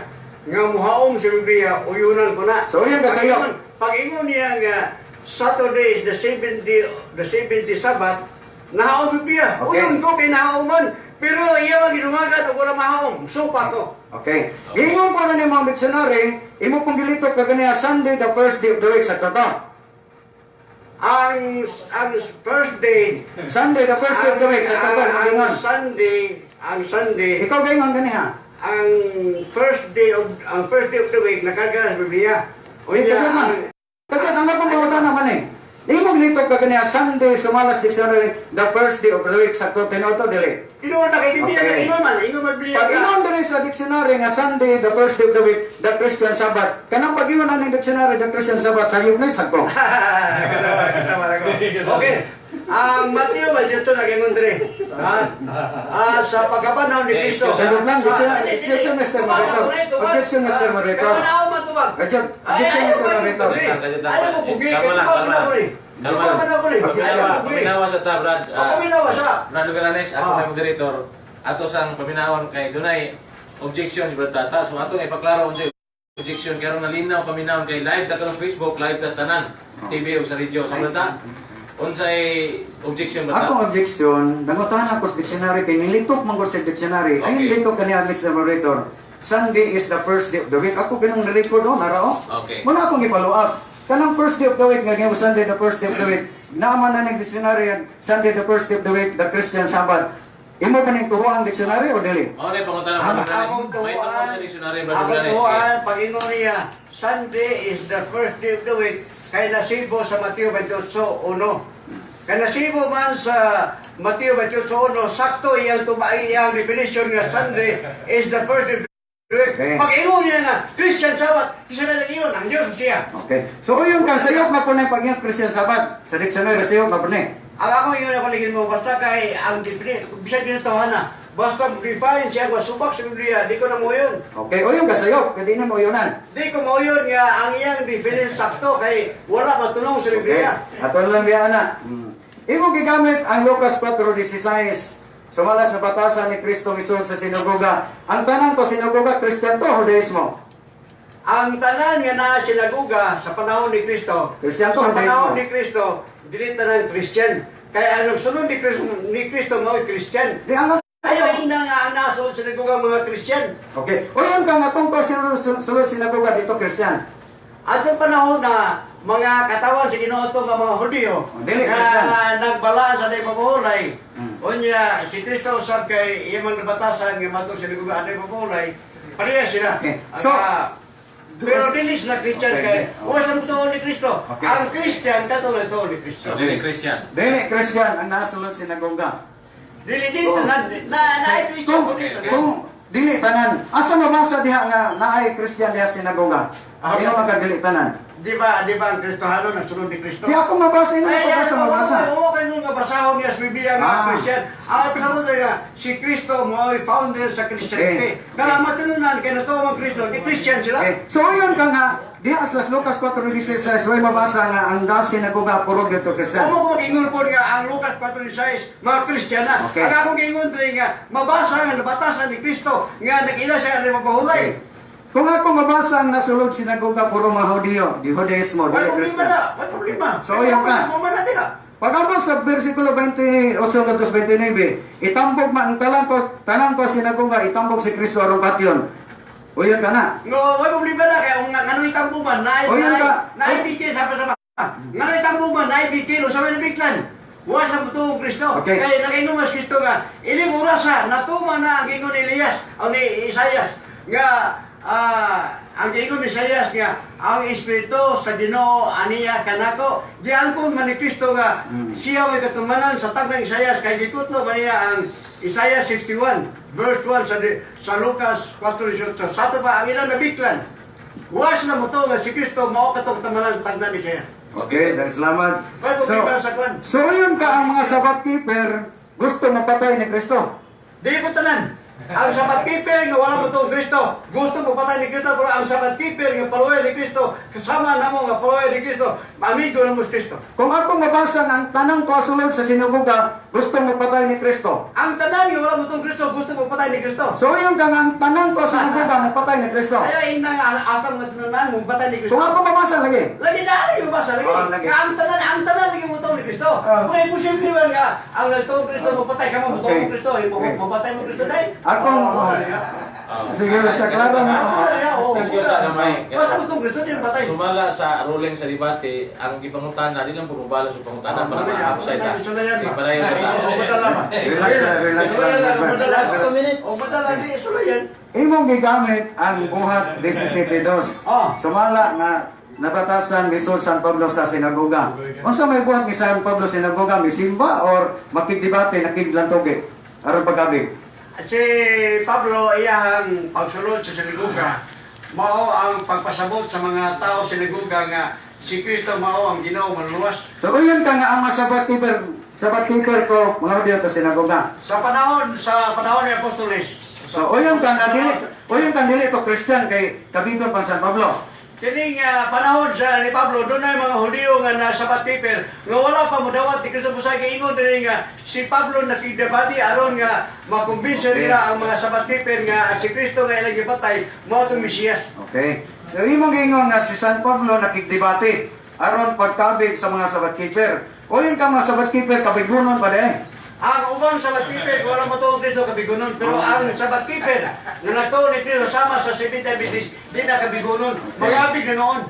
nga muhaom sa Biblia, uyunan ko na. So, uyon ka sayo. Pag-ingon niya nga Saturday is the seventh day, the seventh day Sabbath, nahaom Biblia. Uyon ko kay nahaom man. Pero iya ang ginumagan og wala mahaom. Supa ko. Okay. Ingon ko na ni mga dictionary, imo kong gilitok ka ganiya Sunday, the first day of the week, sakto to. Ang first day, Sunday, the first day of the week, sakto to, ang ingon. Sunday, Ikaw gaingon ganiha. Ang first day of the week nakarga sa Biblia. Uy, Unya, kasi man. Kasi ang akong pangutana man eh. Imong litok ka ganiya Sunday sumalas dictionary, the first day of the week, sakto tinuod to dili? Ingon na kay Biblia Okay. ingon man Biblia. Pag ingon diri sa dictionary nga Sunday, the first day of the week, the Christian Sabbath. Kanang pag ingon ani dictionary the Christian Sabbath sayop na sakto. Katawa, katawa ako. Okay. Ang Mateo 28 nag-ingon diri. Ha? Ah, sa pagkapanahon ni Eh, Kristo. excuse Sagot lang, objection, Mr. Moderator. Objection, Mr. Moderator. Objection, objection, Mr. Moderator. Ayaw mo pugi, Kalma kay lang, tubag kalma na ko lang. ni. Kalma Tubag lang. na ko ni. Paminawa, paminawa sa ta, Brad. Ah, Paminawa sa. Brad Lugaranes, ako Ah. na moderator. Ato sang paminawon kay dunay objection si Brad Tata. So atong ipaklaro unsay objection karon nalinaw paminawon kay live ta karon Facebook, live ta tanan. TV o sa radio. So Brad Ta, unsay objection Brad Ta? Akong objection, nangutahan ako sa dictionary kay nilitok man gud sa dictionary. Okay. Ayun litok kaniya, Mr. Moderator. Sunday is the first day of the week. Ako kinong na-record oh, nara oh. Okay. Muna akong i-follow up. Kanang first day of the week, nga ngayon Sunday the first day of the week. Naaman na ng dictionary yan, Sunday the first day of the week, the Christian Sabbath. Imo kaning tuhuang dictionary o dili? Mao na pangutana Brad Lugaranes. Akong May tungkol tuwan, sa dictionary Brad akong Lugaranes. tuwan, pag-ingon niya, Sunday is the first day of the week, kay nasibo sa Mateo 28:1. Kay nasibo man sa Mateo 28:1, sakto iyang tumaing iyang definition nga Sunday is the first day of the week. Okay. Pag-ingon niya nga, Christian Sabbath, isa na lang iyon, ang Diyos siya. Okay. So uyon ka sayop na po na pag Christian Sabbath. Sa dictionary sayop na po ni. Ang ako ingon ako ligin mo, basta kay ang definition, bisag ginatawa na, basta define siya, masubak sa Biblia, di ko na mo yun. Okay, uyon ka sayop, kay di na mo uyonan. Di ko mo yun nga ang iyang definition sakto kay wala matulong sa Okay. Biblia. Ato na lang biya na. Imo gigamit ang Lucas 4:16. Sumala sa batasan ni Kristo misul sa sinagoga. Ang tanan to sinagoga Christian to Judaismo. Ang tanan nga naa sinagoga sa panahon ni Kristo, Christian to, sa panahon Judaismo. ni Kristo, dili tanan Christian. Kaya ang nagsunod ni Kristo mao'y Christian. Di ang Ayaw na nga ang nasa sinagoga mga Christian. Okay. Uyon ka nga tungtong sulod sinagoga dito Christian. Atong panahon na mga katawan sa Ginoo to nga mga Hudiyo Oh, dili, nga Christian. nagbala sa day pamuhulay. Unya si Kristo usab kay iyang mga nabatasan nga matong sinagoga anay pamuhulay. Pareha sila. Okay. Ang, So, pero dili sila Christian Okay, kay okay. wala sa tuo ni Kristo. Okay. Ang Christian katulad tuo ni Kristo. So, dili Christian. Dili Christian ang nasulod sinagoga. Dili dili tanan na naay Christian Kung dili tanan. kung dili tanan, asa mabasa diha nga naay Christian diha sinagoga? Ah, Ino man ka dili tanan. Di ba ang Kristohano nagsunod ni Kristo? Di ako mabasa, ino Ay, mabasa, mabasa. Oo, kayo nga basahon niya sa Biblia mga Ah. Christian. Ang pasabot nga, si Kristo mo ay founder sa Christianity. Okay. Kaya matinunan kay natuo ang Kristo, di Christian sila. Okay. So uyon ka nga, diha sa Lucas 4:16 way mabasa nga ang das sinagoga puro gyud to Christian. Kung mo mag-ingon po nga ang Lucas 4:16, mga Kristiyana. Okay. Ang akong giingon diri nga, mabasa nga nabatasan ni Kristo nga nag-ila siya ang mapahulay. Okay. Kung ako mabasa ang nasulod sinagoga puro mga Hudiyo, di Judaismo, Wala di problema Christian. na, wala problema. So, uyon ka. Mo man na nila. Pag-abot sa versikulo 28 ngadto 29, itambog man ang talang ko sinagoga itambog si Kristo aron patyon. Uyon ka na. No, wala problema na kay kung nganoy tambo man, naay O, yun naay ka. naay bikil sa sama. Nganoy tambo man, naay bikil usa may nabiklan. Wa sa butuong Kristo. Okay. Kay nakaingon mas Kristo nga ining orasa natuma na ang ingon ni Elias o ni Isaias nga ang giingon ni Isaias nga ang espiritu sa Ginoo aniya kanako giangkon man ni Kristo nga siya may katumanan sa tagnang Isaias kay gikutlo man niya ang Isaiah 61 verse 1 sa Lucas 4:18. Sa ato pa ang ilang nabiklan. Was na mo to nga si Kristo mao katong tamanan sa tagnan ni Isaiah. Okay, dahil salamat. Wala problema sa kwan. So uyon ka ang mga Sabbath keeper gusto mapatay ni Kristo. Di ko tanan. Ang Sabbath keeper nga wala mo to Kristo. Gusto mo patay ni Kristo pero ang Sabbath keeper nga follower ni Kristo kasama namo nga follower ni Kristo, amigo namo si Kristo. Kung ako mabasa nga ang tanang tuasulod sa sinagoga gusto mapatay ni Kristo. Ang tanan nga wala mo to Kristo gusto mo patay ni Kristo. So uyon ka nga ang tanang tuwa sinagoga mapatay ni Kristo. Kaya ina nga asang nga tanan mo patay ni Kristo. Kung ako mabasa lagi. Lagi na yung basa lagi. Oo, lagi. Nga ang tanan lagi mo to ni Kristo. Kung imposible man nga ang nagtuong Kristo mapatay ka mo mo Okay. Kristo, Okay. mapatay mo Kristo dai. Ako, sige, sa klaro na. Excuse sa gamay. Basta mo tong Kristo di patay. Sumala sa ruling sa debate, ang gipangutana, di lang pumubalo sa pangutana para ma-upside ta. Sige, padayon ba ta? Relax lang, relax lang. Last 2 minutes. O madala di sulayan. Imong gigamit ang buhat 17:2. Ah. Sumala nga nabatasan misol San Pablo sa sinagoga. Unsa may buhat ni San Pablo sinagoga misimba or makigdebate nakiglantoge aron paggabi? At si Pablo iyang pagsulod sa sinagoga mao ang pagpasabot sa mga tao sa sinagoga nga Si Kristo mao ang Ginoo manluwas. So uyon ka nga ang mga Sabbath keeper ko mga Hudyo sa sinagoga. Sa panahon ni Apostoles. So uyon ka dili to Christian kay kabigon pang San Pablo. Kining panahon sa ni Pablo, dunay mga Hudiyo nga na Sabbath keeper nga wala pa modawat ni Kristo. Busay kay ingon dinhi nga si Pablo nakigdebate aron nga makumbinsi nila ang mga Sabbath keeper nga si Kristo nga ilang gipatay mao tong Mesiyas. Okay. So imong giingon nga si San Pablo nakigdebate aron pagkabig sa mga Sabbath keeper. Uyon ka mga Sabbath keeper kabigunon pa diay. Ang ubang Sabbath keeper wala motuo Kristo, kabigunon, pero ang Sabbath keeper nga nagtuo ni Kristo sama sa Seventh Adventist, di na kabigunon, magabig na noon.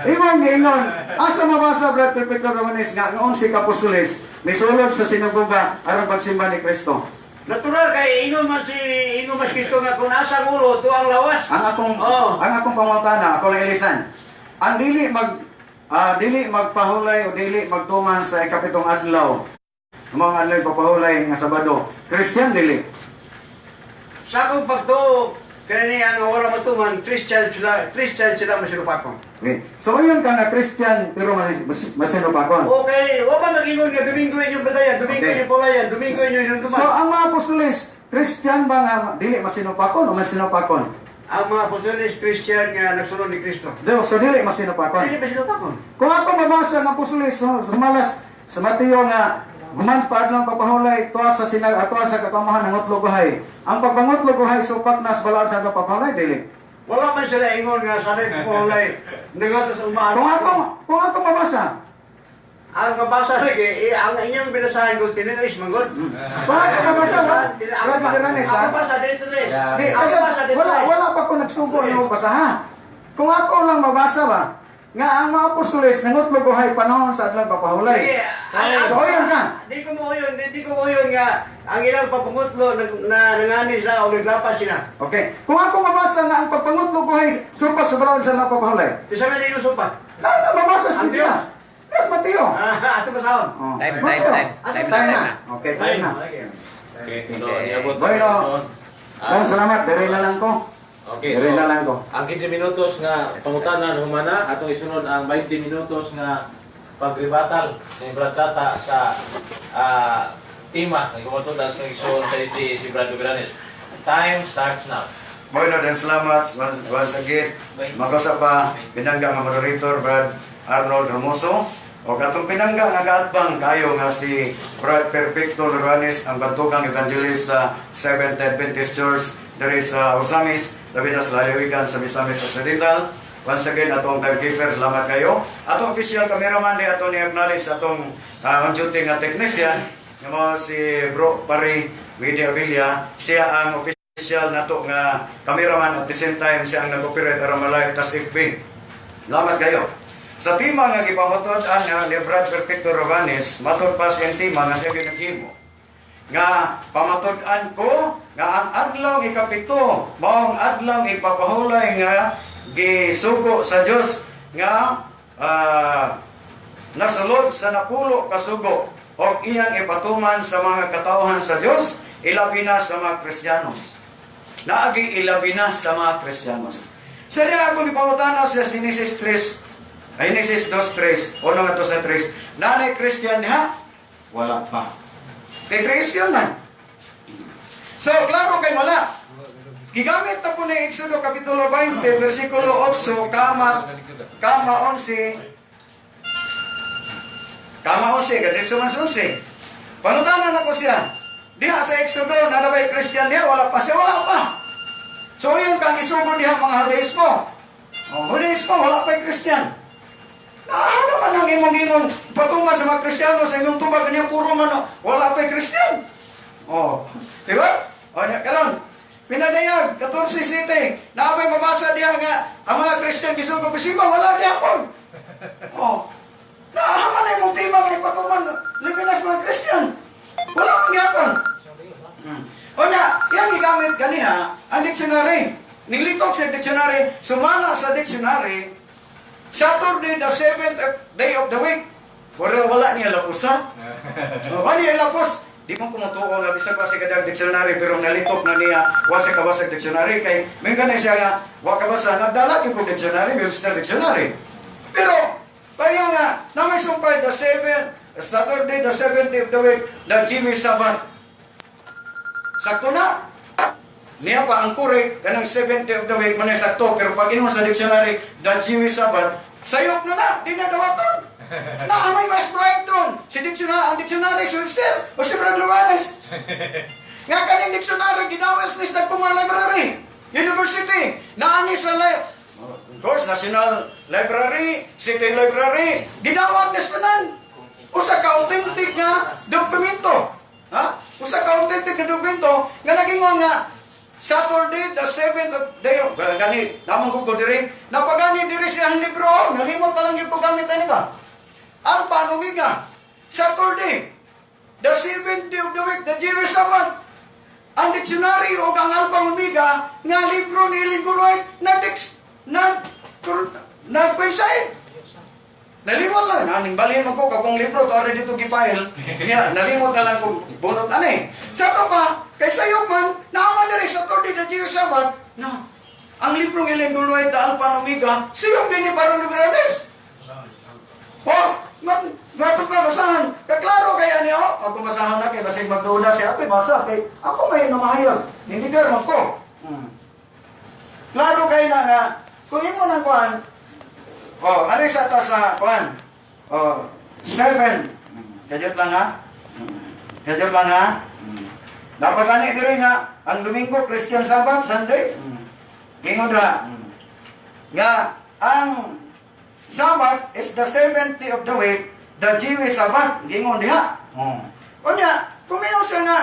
Imong giingon, asa mabasa, Brad Perfecto Ramones, nga ang 11 ka apostoles misulod sa sinagoga aron pagsimba ni Kristo? Natural kay ingon man si Kristo nga kung asa ang ulo to ang lawas. Ang akong Ang akong pangutana, ako lang ilisan. Ang dili magpahulay o dili magtuman sa ikapitong adlaw. Ang mga adlaw ipapahulay nga Sabado. Christian dili? Sa akong pagtuo kani ang wala matuman, Christian sila masinupakon. Okay. So uyon ka nga Christian pero masinupakon. Okay, wa man mag-ingon nga Domingo inyong batayan, Domingo inyong pulayan, Domingo inyong hinumduman. So ang mga apostoles, Christian ba nga dili masinupakon o masinupakon? Ang mga apostoles, Christian nga nagsunod ni Kristo. So dili masinupakon. Dili masinupakon. Kung ako mabasa ng apostoles, so, sumalas sa Mateo nga human pa adlaw papahulay tuwa sa sinag tuwa sa kakamahan ng utlog uhay. Ang pagpangutlog uhay supak nas balaod sa adlaw papahulay dili? Wala man sila ingon nga sa pulay nangatos umaan. Kung ako mabasa, Ang mabasa lagi, eh, ang inyong binasahan ko tinuis manggod. Kung ako mabasa, wa, Ang Brad Magallanes, ha? Ang mabasa dito tes. Di, Ang ayaw, mabasa dito. wala, wala pa ko nagsugo ng basa ha. Kung ako lang mabasa ba, nga ang mga apostoles nangutlog uhay panahon sa adlaw papahulay. Sige, So ayun ka. Di ko mo yun nga ang ilang pagpungutlo na nangani sila o naglapas sila. Okay. Kung ako mabasa nga ang pagpangutlog uhay supak sa balaod sa adlaw papahulay. Isa na di usupa. Lalo na mabasa sa Ang Biblia. Yes, Mateo. Ah, ato basahon. Oh. Time, time, Mateo. time. Time Time na, na. time na. Okay, time na. Okay, so niabot na Bueno. karon. Bueno, salamat. Dire na lang ko. Okay, Dire so na lang ko. ang 15 minutos nga pangutana humana, atong isunod ang 20 minutos nga pagribatal ni Brad Tata sa tema nga gumatudan sa igsoon sa SDA si Brad Guberanes. Time starts now. Bueno, dan salamat once again. Magkausa pa pinangga nga moderator Brad Arnold Hermoso. O katong pinangga nga kaatbang kayo nga si Brad Perfecto Luranes, ang bantukang evangelist sa Seventh Adventist Church diri sa Ozamiz, labi na sa lalawigan sa Misamis Occidental. Once again, atong timekeeper, salamat kayo. Atong official cameraman di atong ni-acknowledge atong on duty nga technician nga mao si Bro Pare Widi Avilla. Siya ang official nato nga cameraman, at the same time siya ang nag-operate aron ma-live tas FB. Salamat kayo. Sa tema nga gipamutuan nga ni Brad Perfecto Ravanes, matud pa sa tema nga siya naghimo nga pamatud-an ko nga ang adlaw ikapito mao ang adlaw ipapahulay nga gisugo sa Dios nga nasulod sa napulo ka sugo og iyang ipatuman sa mga katawhan sa Dios, ilabi na sa mga Kristiyanos. Naagi ilabi na sa mga Kristiyanos. Sa diya ako ipangutana sa Genesis 3, ay Genesis 2:3, o nga to sa 3, nanay Christian ha? Wala pa. Kay Christian man. So, klaro kay wala. Gigamit na po ni Exodo Kapitulo 20, versikulo 8, kama 11, kama 11, ganito man sa 11. Pangutanan ako siya. Diha sa Exodo, naa ba'y Christian diha? Wala pa siya, wala pa. So yun kang isugo diha mga Judaismo. Oh, Judaismo, wala pa yung Christian. Na, ano man ang imong ingon patungan sa mga Kristiyano sa imong tubag kanya puro man oh, wala pa yung Christian. Oh, di ba? O, nya karon pinadayag 14:7. Naa bay mabasa diha nga ang mga Christian gisugo bisima? Wala gyapon. Oh. Naa man imong tema nga ipatuman libinas mga Christian. Wala man gyapon. O na, yang gigamit ganiha ang dictionary. Nilitok sa dictionary, sumala sa dictionary, Saturday, the seventh day of the week. Wala, wala niya lapos, ha? Oh, wala niya lapos. Di mo kumutuo nga bisag pa sa kadang dictionary pero nalitok na niya wa sa kabasa dictionary kay may na siya nga wa kabasa nagdala gyud ko dictionary, Webster Dictionary. Pero Kaya nga, namay sumpay, the seven, Saturday, the 7th day of the week, the Jewish Sabbath. Sakto na. Niya pa ang correct, kanang 7th day of the week, manay sakto. Pero pag ingon sa dictionary, the Jewish Sabbath, sayop na na, di na dawaton. Na amay mas bright ron. Si dictionary, ang dictionary si Webster, o si Brad Luwanes. Nga kaning dictionary, gidawes ni sa Kumar Library, University, naani sa of course, National Library, City Library, gidawat ni sa tanan. Usa ka authentic nga dokumento. Ha? Usa ka authentic nga dokumento nga nagingon nga Saturday, the 7th of day of, gani, namang ko ko diri, napagani diri siya ang libro, nalimot na lang yung ko gamit ani ba? Alpha and Omega, Saturday, the 7th day of the week, the Jewish Sabbath. Ang dictionary o ang Alpha and Omega nga libro ni Ellen G. White na dix na na coincide. Nalimot lang, naning balhin mo ko akong libro to already to gi-file. Niya, nalimot na lang ko bunot ani. Sa to pa, kay sayop man, naama diri sa Saturday, the Jewish Sabbath, no. Ang librong Ellen G. White, the Alpha and Omega, sayop din ni Baron Liberanes. Oh, man, gato pa basahan. Kaklaro kay ani oh. Ako basahan na kay basig magduda siya. Ako basa kay ako may namahayag. Ninigar man ko. Klaro kay na nga kung imo nang kuan. Oh, ari sa ta sa kuan. Oh, 7. Kajot lang ha. Kajot lang ha. Dapat ani diri nga ang Domingo Christian Sabbath Sunday. Ingon ra nga ang Sabbath is the seventh day of the week, the Jewish Sabbath. Gingon diha. Oh. Unya, kumayo siya nga.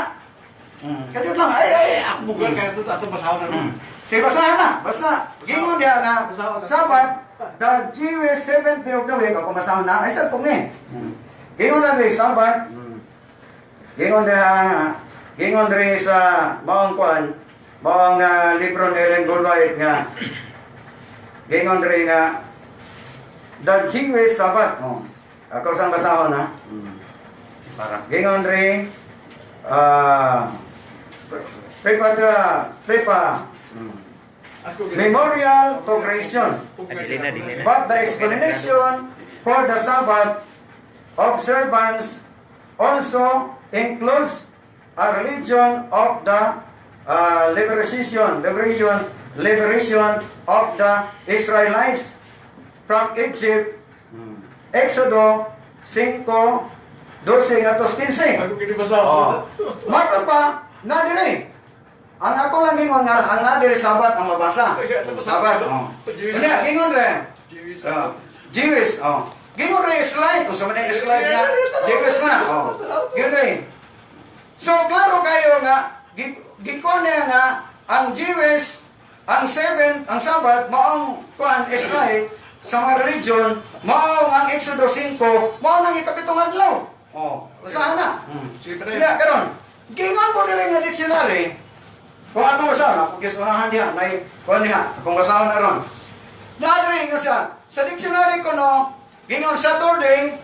Kajot lang, ay, ay, Ako bugal kaya ito ato basahon na ron. Sige, basahan na. Basta, gingon diha nga, Sabbath, the Jewish seventh day of the week, ako basahon na, ay, sa kung eh. Gingon na rin, Sabbath. Gingon diha, gingon diri sa maong kuan, maong libro ni Ellen G. White nga, gingon diri nga, the Jewish Sabbath. Oh. Ako sang basahon ha. Para. Gingon diri, prepa, prepa, memorial to creation. Ah, dili na, dili na. But the explanation for the Sabbath observance also includes a religion of the liberation of the Israelites from Egypt. Exodo 5, 12 ngadto 15. Ako kini basahon. Oh. Matod pa, na dire. Ang ako lang gingon nga ang na dire Sabat ang mabasa. Sabat. Oh. Unya gingon re. Jewish. Oh. Jewish, oh. Gingon re slide, unsa man ang slide nga? Jewish na. Oh. Gingon re. So klaro kayo nga gikuan niya nga ang Jewish ang seventh ang Sabat maong kuan slide sa mga religion mao ang Exodo 5 mao nang ikapitong adlaw. Oh, basahan na. Sige, pre. Kaya karon, gingon ko diri nga dictionary. Kung atong basahon, ako gisunahan diha, nay kuan diha, akong basahon na ron. Naa diri nga siya, sa dictionary ko no, gingon Saturday,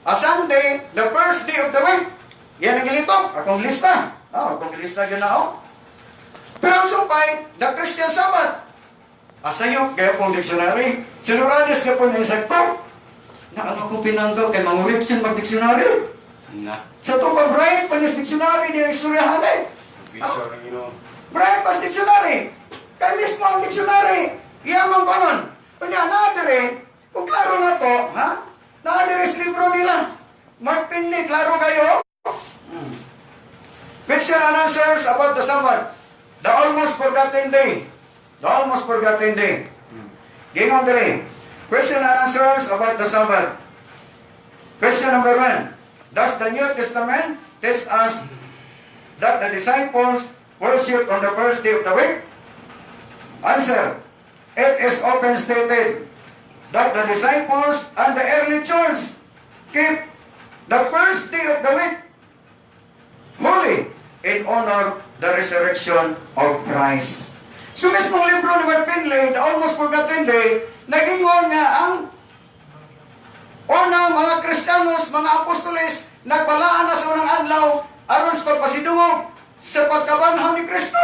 a Sunday, the first day of the week. Yan ang gilitok, akong lista. Oh, akong lista gyud na oh. Pero ang sumpay, the Christian Sabbath. Asayop kayo pong dictionary. Sinuralis ka po ng insakto. Na ang akong pinanggaw kay manguritsin mag-dictionary. Na. Sa ito pa, Brian, panis dictionary, di ang istoryahan eh. Picture ng Ginoo. Brian pas dictionary. Kay mismo ang dictionary, iyamang kanon. Kunya, naa dire, kung klaro na to, ha? Naa dire sa libro nila. Mark Finley, klaro kayo? Question and answers about the Sabbath. The almost forgotten day. The almost forgotten day. Gingon dire. Question and answers about the Sabbath. Question number 1. Does the New Testament teach us that the disciples worship on the first day of the week? Answer. It is often stated that the disciples and the early church keep the first day of the week holy in honor the resurrection of Christ. So mismong libro ni Mark Finley, The Almost Forgotten Day, nagingon nga ang una mga Kristiyanos, mga apostoles, nagbalaan na sa unang adlaw aron sa pagpasidungog sa pagkabanhaw ni Kristo.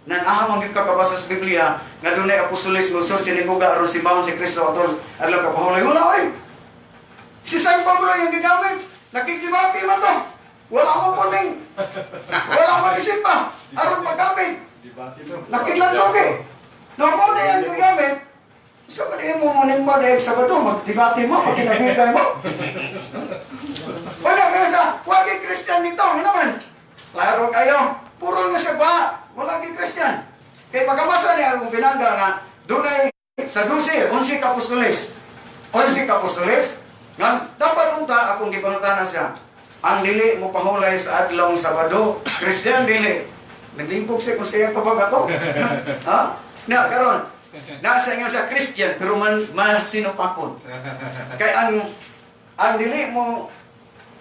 Nan aha man gyud ka kabasa sa Biblia nga dunay apostoles mosulod sinagoga aron simbahon si Kristo atol adlaw kapahulay. Wala oy. Si San Pablo yung gigamit. Nakikibati man to. Wala mo kuning. Wala mo gisimba aron paggamit. Nakidlan logi. No mo na yung gigamit. Sa pa mo ning ba dahil Sabado magdibati mo pag mo. Wala kaya sa wagi Christian nito, ano naman? Klaro kayo, puro nga sa ba, wala gi Christian. Kay pagkamasa niya ang pinangga nga dunay sa 12, 11 ka apostoles. 11 ka apostoles, nga dapat unta akong gipangutana siya. Ang dili mo pahulay sa adlawng Sabado, Christian dili. Naglimpog siya kung siya pa ba to. Ha? Na karon, nasa ingon sa Christian pero man masinupakon. Kay ang dili mo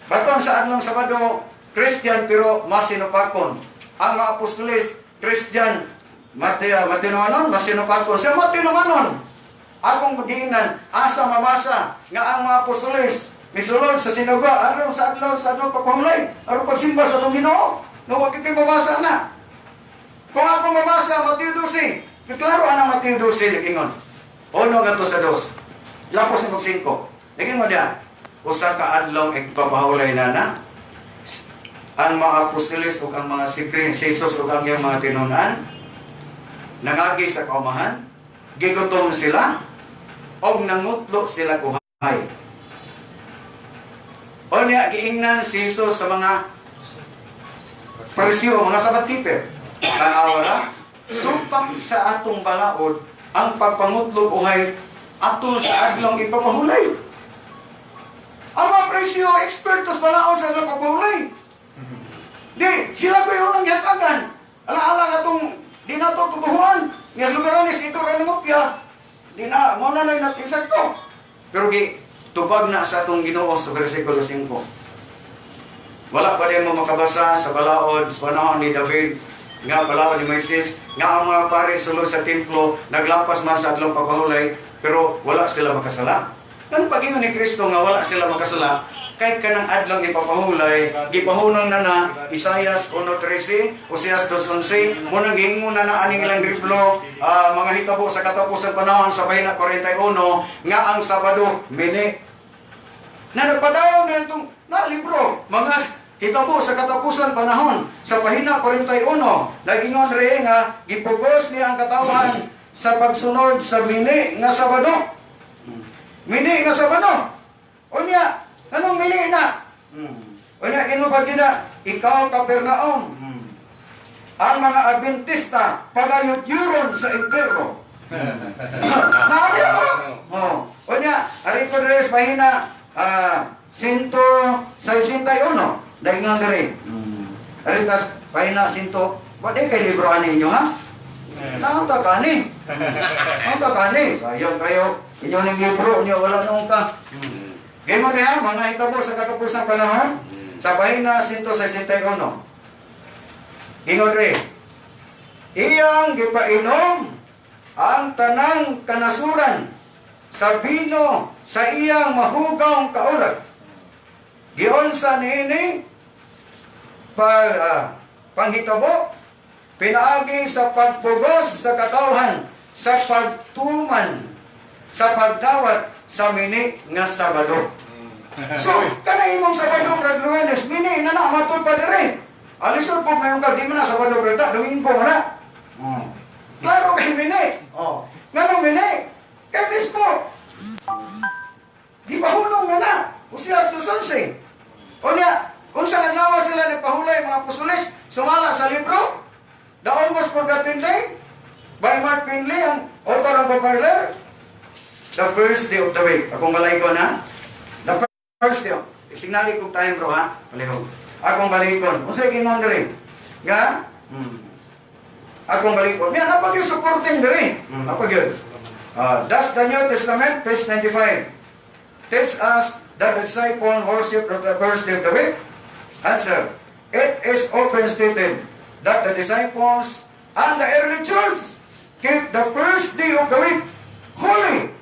baton sa adlong Sabado, Christian pero masinupakon. Ang mga apostoles, Christian, matinuanon, masinupakon. Sa matinuanon, akong pagiinan, asa mabasa nga ang mga apostoles misulod sa sinagoga aron sa adlaw pagpahulay, aron pagsimba sa atong Ginoo. Nga wa gyud kay mabasa na. Kung ako mabasa Mateo 12, klaro anang Mateo 12 nag-ingon. Uno ngadto sa dos. Lapos ni 5. Nag-ingon diya, usa ka adlaw igpapahulay na na ang mga apostoles ug ang mga si Jesus ug ang iyang mga tinun-an nangagi sa kaumahan, gigutom sila og nangutlo sila uhay. Unya giingnan si Jesus sa mga presyo, mga Sabbath keeper. Tanawa ra, sumpak sa atong balaod ang pagpangutlog uhay atol sa adlong ipapahulay. Ang mga presyo, ekspertos balaod sa adlong pagpahulay. Di, sila ko yung unang hatagan. Alaala nga itong, di na ito tutuhuan. Nga lugar ni ito rin ngupya. Di na, mo na lang natin insakto. Pero gi, tubag na sa atong Ginoo sa versikulo 5. Wala pa din mo makabasa sa balaod sa panahon ni David, nga balaod ni Moises, nga ang mga pare sulod sa templo, naglapas man sa adlong pagpahulay, pero wala sila makasala. Kan pag-ingon ni Kristo nga wala sila makasala, kay kanang adlong ipapahulay, gipahunong na na Isayas 1:13, Oseas 2:11, munang giingon na na aning ilang libro, mga hitabo sa katapusan panahon sa pahina 41, nga ang Sabado mini. Na nagpadayon na itong na libro, mga hitabo sa katapusan panahon sa pahina 41, nagingon re nga gipugos niya ang katawhan sa pagsunod sa mini nga Sabado. Mini nga Sabado. Unya, anong mini na? Unya, ginubag gina, ikaw Capernaum. Ang mga Adventista pagayudyuron sa impyerno. Naari ako. Oh. Unya, ari ko diri sa pahina 161. Daingon diri. Ari tas pahina 100. Wa di kay libro ani inyo ha? Naon ta kani? Naon ta kani? Sayang kayo. Inyo ning libro niyo wala noong ka. Gaymo niya, mga hitabo sa katapusang panahon, sa pahina 161. Ingon re, iyang gipainom ang tanang kanasuran sa bino sa iyang mahugawng kaulag. Gionsa niini panghitabo, pinaagi sa pagpugos sa katawhan, sa pagtuman, sa pagdawat sa mini nga Sabado. So, kana imong Sabado, Brad Luanes, mini na na, matud pa diri. Alisod po ngayon ka, di mo na Sabado, Brad, Domingo na. Klaro kay mini. Oh. Ngano mini? Kay mismo, di pahunong na na. Usiyas 2:11. Unya, unsa adlaw sila nagpahulay mga apostoles, sumala sa libro, The Almost Forgotten Day, by Mark Finley, ang author ng compiler, The first day of the week. Akong balikon ha? The first day. Signali ko time bro ha? Palihog. Akong balikon. Unsa gingon diri? Nga? Akong balikon. Nga napag yung supporting diri. Napag yun. Does the New Testament, page 95, tells us that the disciple worship of the first day of the week? Answer. It is often stated that the disciples and the early church keep the first day of the week holy.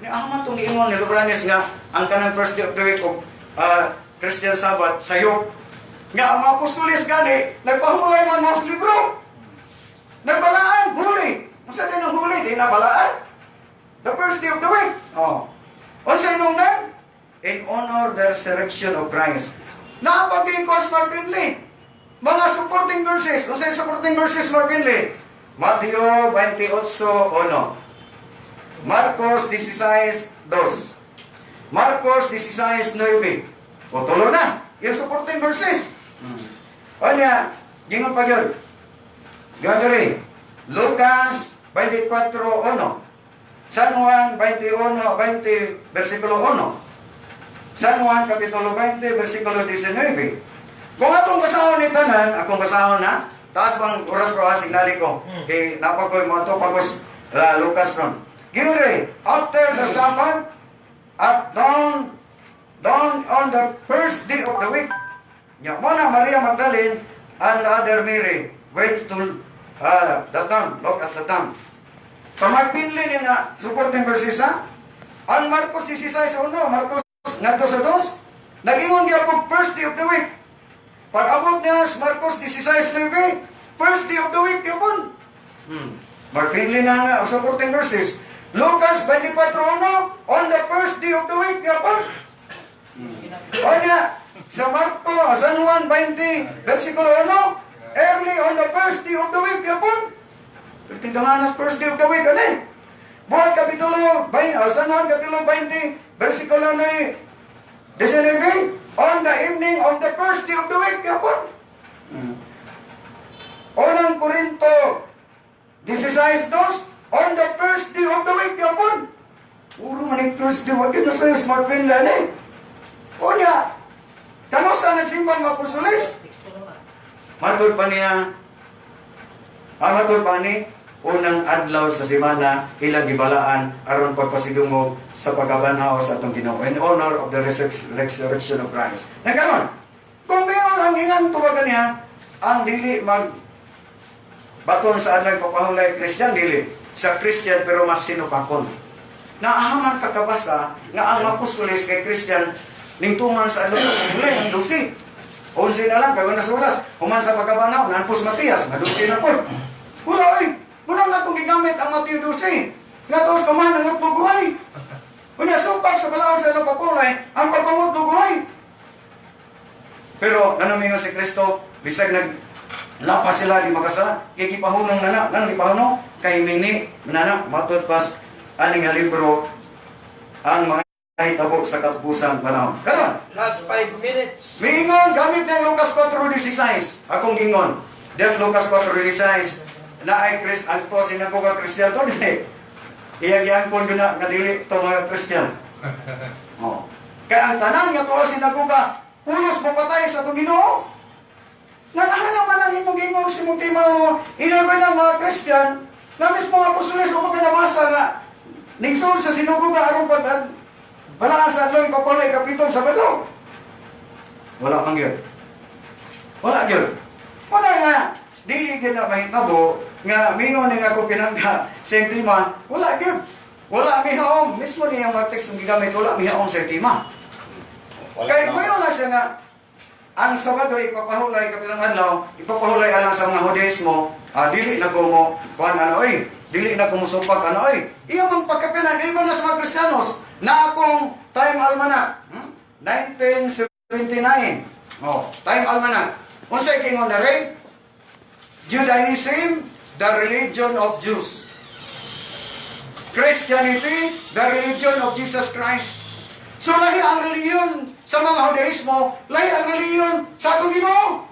Ni ahman tong giingon ni Lubranes nga ang kanang first day of the week og Christian Sabbath sayo. Nga ang mga apostoles gani nagpahulay man mas libro. Nagbalaan, huli. Unsa din ang huli? Di na balaan. The first day of the week. Oh. Unsa inungdan? In honor the resurrection of Christ. Naapagay ko Mark Finley. Mga supporting verses. Unsa yung supporting verses, Mark Finley? Mateo 28:1. Marcos 16:2. Marcos 16:9. O tulo na. Yung supporting verses. Onya, gingon pa gyud. Gagari. Lucas 24:1. San Juan 21:20 versikulo 1. San Juan Kapitulo 20 versikulo 19. Kung atong basahon ni tanan, akong basahon na, taas pang oras bro ha, signali ko. Kay napakoy mo ato pagos Lucas ron. Gingon, after the Sabbath, at dawn, dawn on the first day of the week, nya mo na Maria Magdalene and the other Mary went to the tomb, look at the tomb. Sa Mark Finley ni nga supporting verses ha. Ang Marcos 16:1, Marcos ngadto sa 2, nagingon gyapon first day of the week. Pag abot niya sa Marcos 16:9, first day of the week gyapon. Mark Finley na nga supporting verses. Lucas 24:1, on the first day of the week gyapon. Onya, sa Marco, San Juan 20, versikulo 1, early on the first day of the week gyapon. Tingdangan first day of the week, ano eh? Buhat Kapitulo, 20, San Juan Kapitulo 20, versikulo 9, 19, on the evening of the first day of the week, gyapon. Unang Korinto, 16:2, on the first day of the week, gyapon. Puro man yung first day, wag yun na sa'yo, smart pen lang eh. Unya, kano sa nagsimbang mga apostoles? Matod pa niya, ang matod pa ni, unang adlaw sa semana, ilang gibalaan aron pagpasidungog sa pagkabanhaw sa atong Ginoo in honor of the resurrection of Christ. Nagkaroon, kung mayon ang ingan tubagan niya, ang dili mag baton sa adlaw papahulay Christian dili sa Christian pero mas sinupakon. Naahaman kakabasa nga ang apostoles kay Christian ning tuman sa adlaw papahulay ang 12. 11 na lang kay wala sa oras. Human sa pagkabanhaw nanpos Matias, nga 12 na po. Wala oy. Muna na kung gigamit ang Mateo 12. Nga tos kuman ang utlo guhay. Unya supak sa balaod sa adlaw papahulay ang pagpangutlo guhay. Pero ano mingon si Kristo, bisag nag lapas sila di makasala, kay gipahunong na na, ngano gipahunong? Kay mini na na matud pas ani nga libro ang mga hitabo sa katapusang panahon. Karon, Last 5 minutes. miingon gamit ng Lucas 4:16. Akong gingon. Des Lucas 4:16 na ay Chris ang to sinagoga Christian to dili. Iyang giangkon gyud na nga dili to mga Christian. Oh. Kay ang tanan nga tuo sinagoga pulos mapatay sa atong Ginoo. Nanahan naman ang imong gingon sa imong tema mo, inabay ng mga Christian, na mismo ang apostoles o mga nga, ningsul sa sinagoga aron pag balaan sa adlaw ipapalay kapitong Sabado. Wala man gyud. Wala gyud. Wala nga dili gyud na mahitabo nga mingon ning ako pinangga sa tema, wala gyud. Wala mihaom mismo niyang mga text ang gigamit, wala mihaom sa tema. Kay mayo lang siya nga ang Sabado ipapahulay kapilang adlaw, ipapahulay alang sa mga Judaismo, dili na ko mo kuan ano oy, dili na ko musupak ano oy. Iya mang pagkapina dili ba na sa mga Kristiyanos na akong time almanac, 1979. Oh, time almanac. Unsay kingon na rin? Judaism, the religion of Jews. Christianity, the religion of Jesus Christ. So lahi ang relihiyon sa mga Judaismo, lahi ang relihiyon sa atong Ginoo.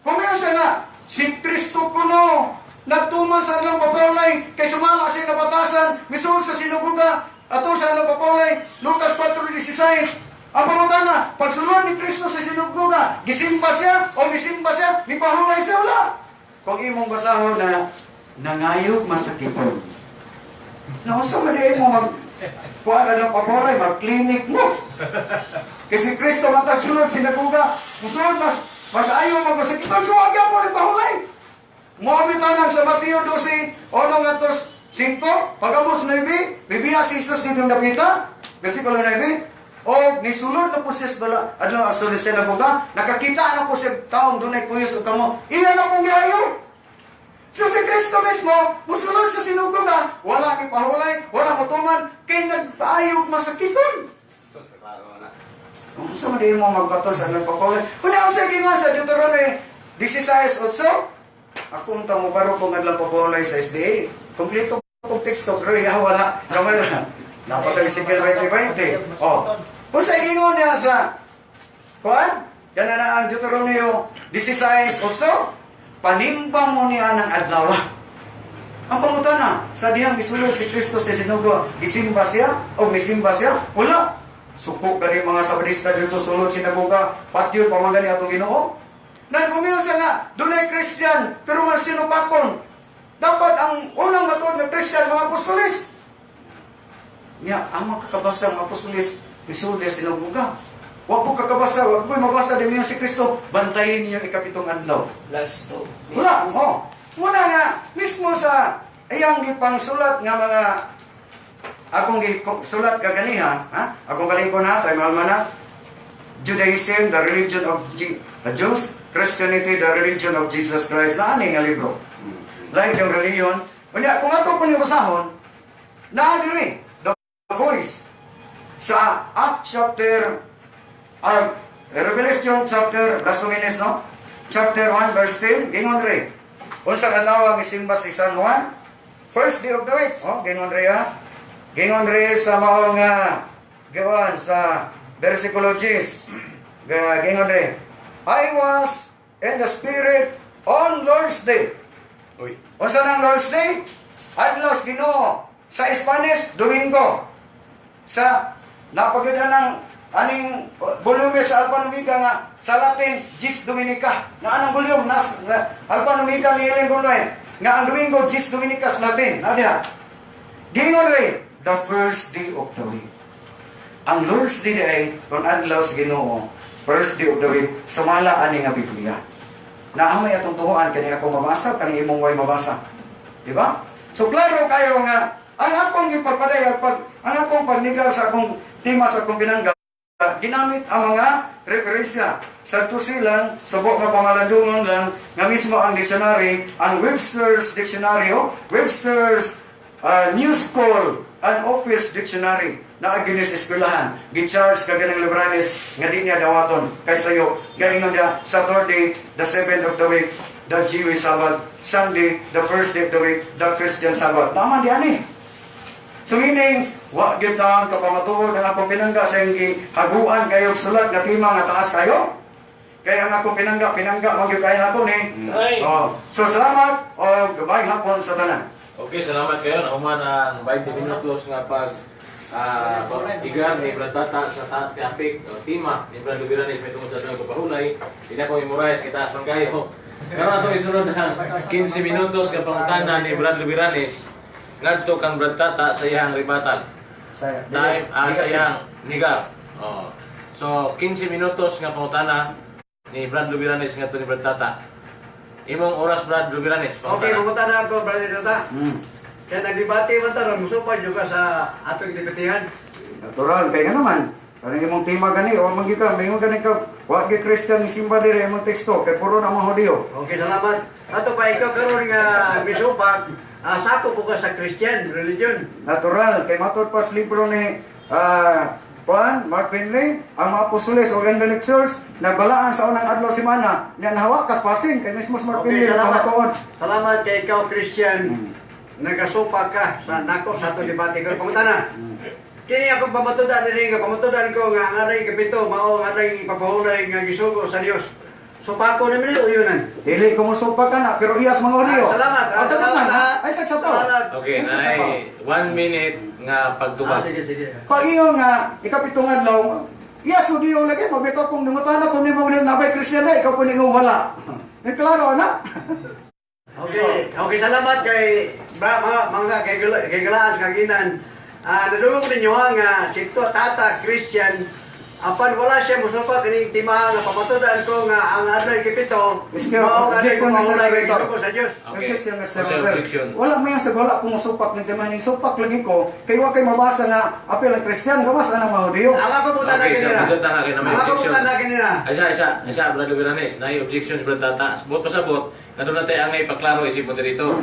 Kung mayon siya nga, si Kristo kuno, nagtuman sa adlaw papawlay, kay sumala sa nabatasan, misul sa sinagoga, atol sa adlaw papawlay, Lucas 4:16. Ang pangutana, pagsulod ni Kristo sa sinagoga, gisimba siya o misimba siya, mipahulay siya wala. Kung imong basahon na nangayog masakiton. Nausa man di mo mag kuha ka ng papahulay, mag-clinic mo. Kasi Kristo ang tagsulod sinagoga, musulod mas mag-ayo magmasakiton, so wag mo ni pahulay. Moabit tanang sa Mateo 12, 1 ngadto 5, pag-abot 9, bibiya si Jesus dito napita, versikulo 9, o nisulod na po siya sa bala, adlaw aso sa sinagoga, nakakita na po siya taong dunay kuyos o kamo, iya na pong giayo. So si Kristo mismo, musulod sa sinagoga, wala gipahulay, wala motuman, kay nagayog masakiton. Klaro na. Unsa man di mo magbaton sa adlaw pagpahulay? Unya unsa gingon sa Deuteronomy 16:8? Ako unta mo baro kung adlaw pagpahulay sa SDA. Kompleto kong teksto pero iya wala gamay ra. Napatay Ezekiel 20:20. Oh. Unsa gingon niya sa kuan? Yan na ang Deuteronomio 16:8. Panimbang mo niya ng adlaw. Ang pangutana, sa dihang gisulod si Kristo sa sinagoga, gisimba siya o misimba siya? Wala. Suko gani mga Sabadista dito sulod sinagoga, patyon pa man gani atong Ginoo. Nan gumiyo siya nga, dunay Christian, pero man sinupakon. Dapat ang unang matuod nga Christian, mga apostoles. Nya, ang mga kakabasa mga apostoles, misulod sa sinagoga. Wa po kakabasa, wa po mabasa din si Kristo, bantayin niyo ikapitong adlaw. Last two. Wala, oh. Muna nga, mismo sa iyang gipang sulat nga mga akong sulat kaganiha, ha? Akong kalingkon na, tayo mahal na, Judaism, the religion of the Jews, Christianity, the religion of Jesus Christ, na ani nga libro. Like yung religion. Unya, kung ato po niyo basahon, naa diri, the voice, sa Act chapter, Revelation chapter, last 2 minutes, no? Chapter 1, verse 10, gingon diri. Unsa adlaw ang isimba si San Juan? First day of the week. Oh, gingon diri ha. Gingon diri sa mao nga gawan sa versicologist. Gingon diri. I was in the Spirit on Lord's Day. Uy. Unsa nang Lord's Day? Adlaw sa Ginoo. Sa Spanish, Domingo. Sa napagid ng aning volume sa Alpha Omega nga sa Latin Dies Dominica. Na anong volume nas na, Alpha Omega ni Ellen Goldwine nga ang Domingo Dies Dominica sa Latin. Na diha. Gingon rin, the first day of the week. Ang Lord's Day ay kung adlaw sa Ginoo, first day of the week, sumala ani nga Biblia. Naa may atong tuhuan kani ako mabasa, kani imong way mabasa. Di ba? So klaro kayo nga ang akong gipapadayag pag ang akong pagnigar sa akong tema sa akong pinangga, ginamit ang mga referensya sa silang subo nga pamalandungon lang nga mismo ang dictionary, ang Webster's Dictionary, oh, Webster's New School and Office Dictionary na ginis eskwelahan, gi-charge ka ganing Libranes nga di niya dawaton kay sayo gaingon niya Saturday, the seventh of the week, the Jewish Sabbath, Sunday, the first day of the week, the Christian Sabbath. Tama di ani. So meaning, wa gyud ang kapamatuod ang akong pinangga sa iyong haguan kayo og sulat nga tema nga taas kayo. Kaya ang akong pinangga, pinangga man gyud kayo nako ni. Ay. Oh. So salamat o gabay hapon sa tanan. Okay, salamat kayo. Nahuman ang 20 minutos nga pag igar ni Brad Tata sa topic o tema ni Brad Lubiranes may tungod sa adlaw pagpahulay. Di na ko memorize kay taas man kayo. Karon ato isunod ang 15 minutos nga pangutana ni Brad Lubiranes ngadto kang Brad Tata sa iyang rebuttal. Time sa iyang nigar. Oh. So 15 minutos nga pangutana ni Brad Lubiranes ngadto ni Brad Tata. Imong oras, Brad Lubiranes. Okay, Pangutana. pumunta na ako, Brother Tata. Kaya nagdebate man ta ron, musupad juga sa atong debatihan. Natural kay nga naman. Kanang imong tema gani o man gyud ka, maingon gani ka wa gyud Christian ni simba diri imong teksto kay puro na mga Hudiyo. Okay, salamat. Ato pa ikaw karon nga misupak, sako po ka sa Christian religion. Natural kay matod pa sa libro ni Juan Mark Finley, ang mga apostoles o Endemic Church nagbalaan sa unang adlaw semana nya nahawa kas pasin kay mismo si Mark Okay, Finley salamat. nagpamatuod. Salamat kay ikaw Christian. Nagasupa ka sa nako sa atong debate karon pangutana. Kini akong pamatudan dinhi nga pamatudan ko nga ang aray kapito mao ang aray papahulay nga gisugo sa Dios. Supako ni mi uyunan. Dili ko mosupa ka na pero iyas mga Hudiyo. Ah, salamat. Ah, Salamat, salamat. ah. Ay saksapaw. Salamat. Okay, Ay, saksapaw. nay 1 minute nga pagtubag. Ah, sige, sige. Pag-ingon nga ikapitong adlaw, iyas Hudiyo lagi mabitaw kung nangutana kung nimo ni nabay Christian na ikaw kuning wala. May klaro na. Okay, salamat kay bra, mga mga kay galaan sa kaginan. Ah, nadungog ninyo ha nga si to Tata Christian. Apan wala siya musupak kining timaha nga pamatudan ko nga ang adlaw ikapito Mr. mao ang adlaw Objection, Mr. ipapahulay nga Moderator. gisugo sa Dios. Okay. Objection, Mr. What's your Moderator. objection? Wala mo yan sa wala kung musupak ng timahan. Supak lagi ko. Kay wa kay mabasa nga apil ang Kristiyan. Gawas anang mga Hudiyo. Ang ako putana Okay, so kanina. putana kay na may Ang ako objection. putana kanina. Isa, isa, isa, Brad Liberanes, na objections Brad Tata. Bot pasabot, kadto na tayo ang ipaklaro isip moderator.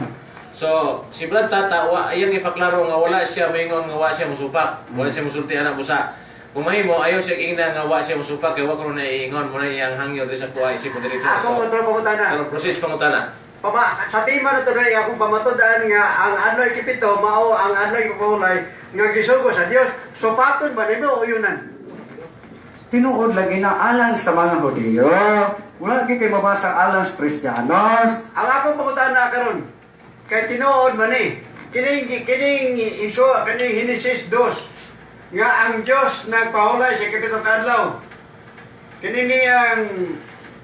So, si Brad Tata, wa, iyang ipaklaro nga wala siya maingon nga wa siya musupak. Wala siya musulti anak busa. Kung mahimo, ayaw siya ingna nga wa siya musupak kay wa ko na iingon mo na iyang hangyo di sa kuha isip moderator. Ako So, otro pangutana. pero proceed pangutana. Pama, sa tema na to na akong pamatudan nga ang adlaw ikapito mao ang adlaw ipapahulay nga gisugo sa Dios. Supakon ba nimo o yunan? Tinuod lagi na alang sa mga Hudiyo. Wala gyud kay mabasa alang sa Kristiyanos. Ang akong pangutana karon kay tinuod man ni kining kining iso kining Henesis 2 nga ang Dios nagpahulay sa ikapitong adlaw. Kini niyang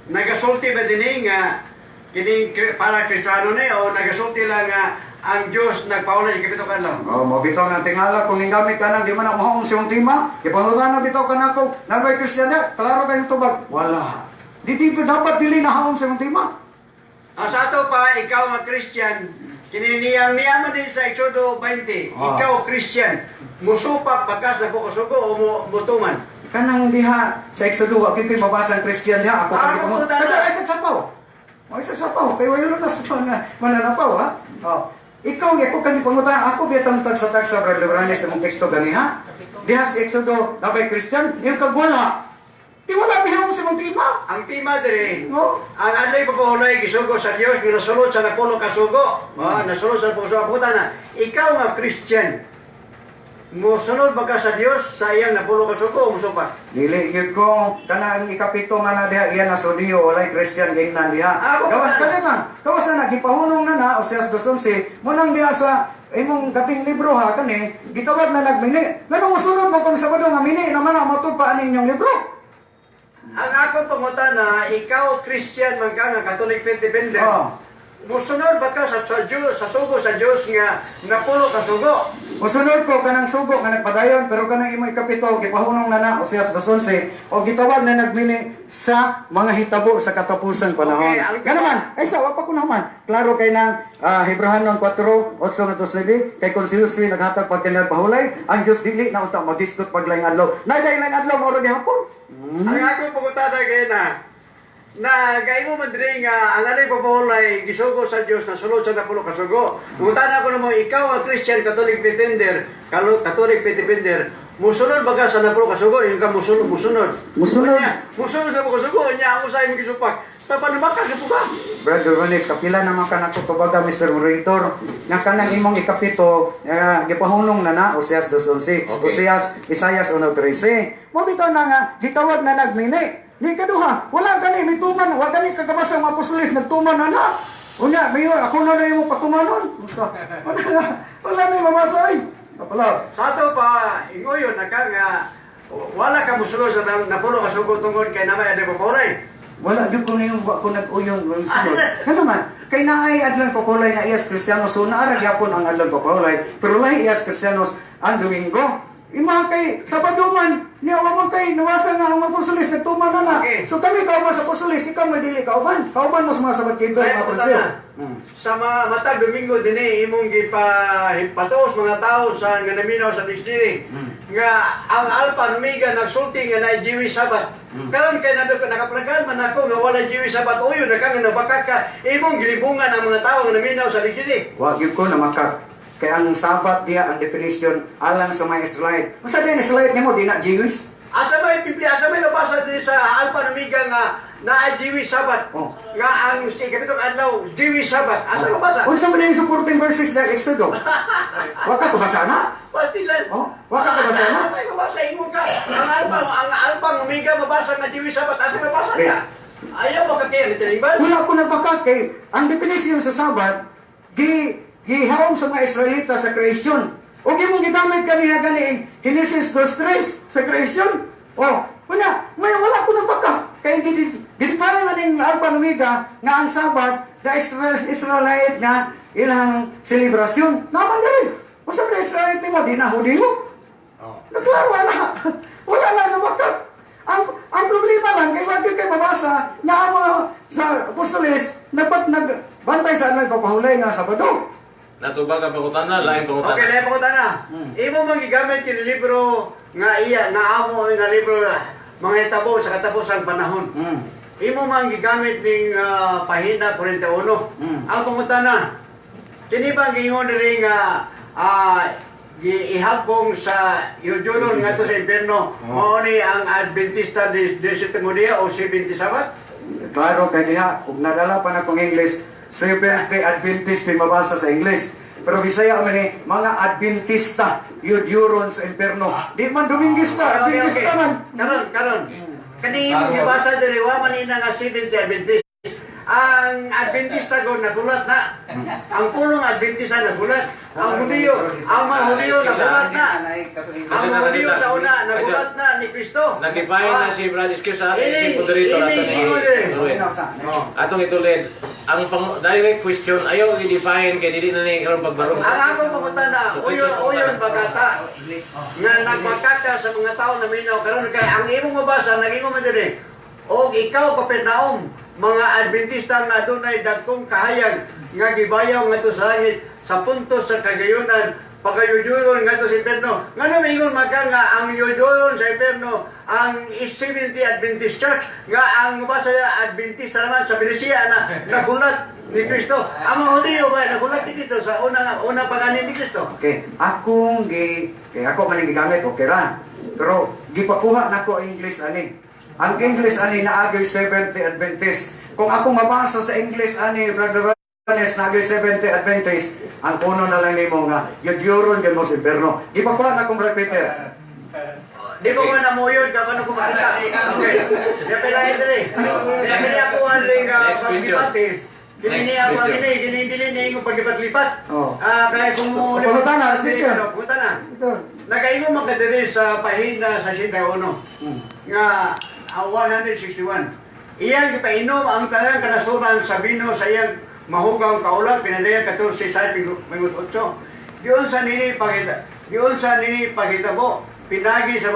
nagasulti ba dinhi nga kining para Kristiyano ni o nagasulti lang nga ang Dios nagpahulay sa ikapitong adlaw? Oh, mo bitaw ng tingala kung ninggamit ka nang di man na mahaong siyong tima. Ipangutan na bitaw ka nako. Nabay Kristiyan na, klaro kayong tubag. Wala. Di dapat dili na haong siyong tima. Ang sa ato pa, ikaw nga Christian, kininiyang niya man din sa Exodo 20, ikaw Christian, musupak pagkas na kasugo o mutuman. Kanang diha sa Exodo wa kito'y mabasa ang Kristiyan diha ako Ah, kay mo. ako, tama. Kada ay sa sapaw. Ay sa sapaw kay wala na sa mga mananapaw ha. Oh. Ikaw ako kani pangutan ako bitang tagsa-tagsa Brad Libranes imong teksto gani ha. Diha sa Exodo nabay Kristiyan yung kagwala. Di wala bihang sa mong tima. Ang tema dire, No? ang adlay papahuloy gisugo sa Dios nga nasulod sa napulo kasugo. Ah, nasulod sa napulo kasugo. Na, ikaw nga Christian, musunod ba ka sa Dios sa iyang napulo kasugo o musupak? Dili gyud ko kanang ikapito nga na diha iya na Sudiyo walay Christian gingnan diha. Ako Gawas pa. kada man. Gawas na gipahunong na na Oseas 2:11 mo nang diha sa imong kating libro ha kani gitawag na nagmini. Nganong musunod mo kung Sabado nga mini naman ang matud pa aning inyong libro. Ang akong pangutana, ikaw Christian man ka nga Catholic faith defender. Oh. Musunod ba ka sa Dios, sa sugo sa Dios nga napulo kasugo? Musunod ko kanang sugo nga nagpadayon pero kanang imo ikapito gipahunong na na Oseas 2:11 o gitawag na nagmini sa mga hitabo sa katapusan panahon. Okay, ang- Nga naman, ay sa wa pa ko naman. Klaro kay nang Hebrahanon 4:8-9 kay kung si Josue naghatag pag pahulay, ang Dios dili na unta magisgot paglaing adlaw. Naglaing adlaw mao ra gihapon. Ang akong pangutana kay na na gaimo man diri nga ang anay papahuloy gisugo sa Dios na sulod sa napulo kasugo. Pangutana ko namo ikaw ang Christian Catholic pretender, Catholic faith defender, musunod ba ka sa napulo kasugo? Yung ka musunod, musunod. Musunod. Unya, musunod sa napulo kasugo, unya ang usay mo gisupak. Tapan naman ka ka. Brother Rones, kapila naman ka nato tubaga, Mr. Moderator, nga kanang imong ikapito, gipahunong na na, Oseas 2:11, Okay. Oseas, Isayas 1:13. Mo bitaw na nga, gitawag na nagmini. Di kaduha, wala gani, may tuman, wala gani kagabasa ang apostolis, nagtuman na na. Unya, may ako na na imong patumanon. Unsa? Wala na, wala na yung mabasa ay. Kapala. Sa ato pa, ingoyon na ka nga wala ka musunod sa napulo kasugo tungod kay namay anay papahuloy. Wala gyud ko na yung wa ko nag-uyon wa yung sunod. Nga naman, kay naay adlong pakulay nga iyas Kristiyanos, so naara gyapon ang adlong pakulay, pero lahi iyas Kristiyanos ang Domingo. Ima kay Sabado man, niya wa man kay nawasa nga ang apostoles nagtuman na na. Okay. So kami kauban sa apostoles, ikaw may dili kauban. Kauban mo sa mga Sabat keeper, May mga pangutana. apostoles. Sa mga matag Domingo dinhi imong gipatuos mga tao sa nga naminaw sa distillery nga ang Alpha and Omega nagsulti nga naay Jewish Sabbath. Karon kay nado nakaplagan man ako nga walay Jewish Sabbath uyo na ka nga nabaka ka imong gilibungan ang mga tao nga naminaw sa distillery. Wa gyud ko namakak. Kay ang Sabat diya ang definition alang sa mga Israelite. Unsa din Israelite nimo di na Jewish? Asa may Biblia, asa may mabasa dinhi sa Alpha and Omega nga naay Jewish Sabbath. Oh. Nga ang ikapitong adlaw Jewish Sabbath. Asa mabasa? Unsa man yung supporting verses na Exodo? Wa ka kubasa na? Pastilan. Oh, wa ka kabasa na? Asa may mabasa ingon ka. Ang Alpha and Omega mabasa nga Jewish Sabbath. Asa mabasa ka? Ayaw mo ka kaya ni? Wala ko nagbaka kay ang definition sa Sabat gi gihawom sa mga Israelita sa creation. O imong gigamit kaniya gani Genesis 2:3 sa creation. Oh, wala, may wala ko nagbaka kay gidefine man ning Alpha and Omega nga ang Sabat the Israelite nga ilang selebrasyon. Naman diri. Usa ka Israelite nimo di na Hudiyo. Oh. Naklaro wala. Wala na nabaka. mabasa nga ang mga sa apostoles nagbat nagbantay sa adlaw ipapahulay nga Sabado. Natubag ang pangutana, lain pangutana. Okay, lain pangutana. Imo man gigamit kini libro nga iya nga amo nga libro mga hitabo sa katapusang panahon. Imo man gigamit ning pahina 41. Ang pangutana, kini ba giingon diri nga giihapong sa yudyunon ngadto sa impierno mao ni ang Adventista de Séptimo Día o 70 Sabbath? Klaro kay diha ug nadala pa na kong English, Seventh Day Adventist di mabasa sa English. Pero Bisaya man ni mga Adventista yudyuron sa impierno. Di man Domingista, Adventista man. Karon, karon. Kani imo gibasa diri, wa man ina nga Seventh Day Adventist. Ang Adventista ko nagulat na. Ang pulong Adventista nagulat. Ang Hudiyo, ang mga Hudiyo nagulat na. Ang mga Hudiyo sa una nagulat na ni Kristo. Nagibahin na si Brad, excuse ha, Ini- si moderator ini- ato ni. ini- Tuloy. Atong itulid, ang direct question, ayaw i-define kay dili na ni karon pagbarong. Ang akong pangutana, uyon uyon bagata nga nagpakaka sa mga tao na minaw karon kay ang imong mabasa naging man diri. Og ikaw, Kapernaum, mga Adventista nga adunay dagkong kahayag nga gibayaw ngadto sa langit sa puntos sa kagayunan pagayudyuron ngadto sa impierno. Ngano maingon man ka nga ang yuyuron sa impierno ang 70 Adventist Church, nga ang mabasa Adventista naman sa Venecia na nagulat ni Kristo? Ang mga Hudiyo ba nagulat ni Kristo sa una una pag-ani ni Kristo? Okay, akong gi kay ako man ang gigamit, okay ra. Pero gipakuha nako ang English ani. Ang English ani naagay Seventh Day Adventist. Kung ako mabasa sa English ani, Brother Vanes, naagay Seventh Day Adventist, ang puno na lang nimo nga yudyuron gyud mo sa impierno. Gipakuha na akong Brother Peter. Di ba ko na mo yun kapag ko makita? Okay. Di pala diri. Di pala ako ang ring Next question. paglipati. Kini Next niya ako question. kini kini dili ni imong paglipat-lipat. Oh. Ah, kaya kung mo Pangutana, question. Pangutana. Ito. Nagaingon man ka diri sa pahina sa 61 nga 161. Iyang gipainom ang tanang kanasuran sa bino sa iyang mahugaw kaulag pinadayan 14 sa 8. Diyon sa nini paghitabo pinagi sa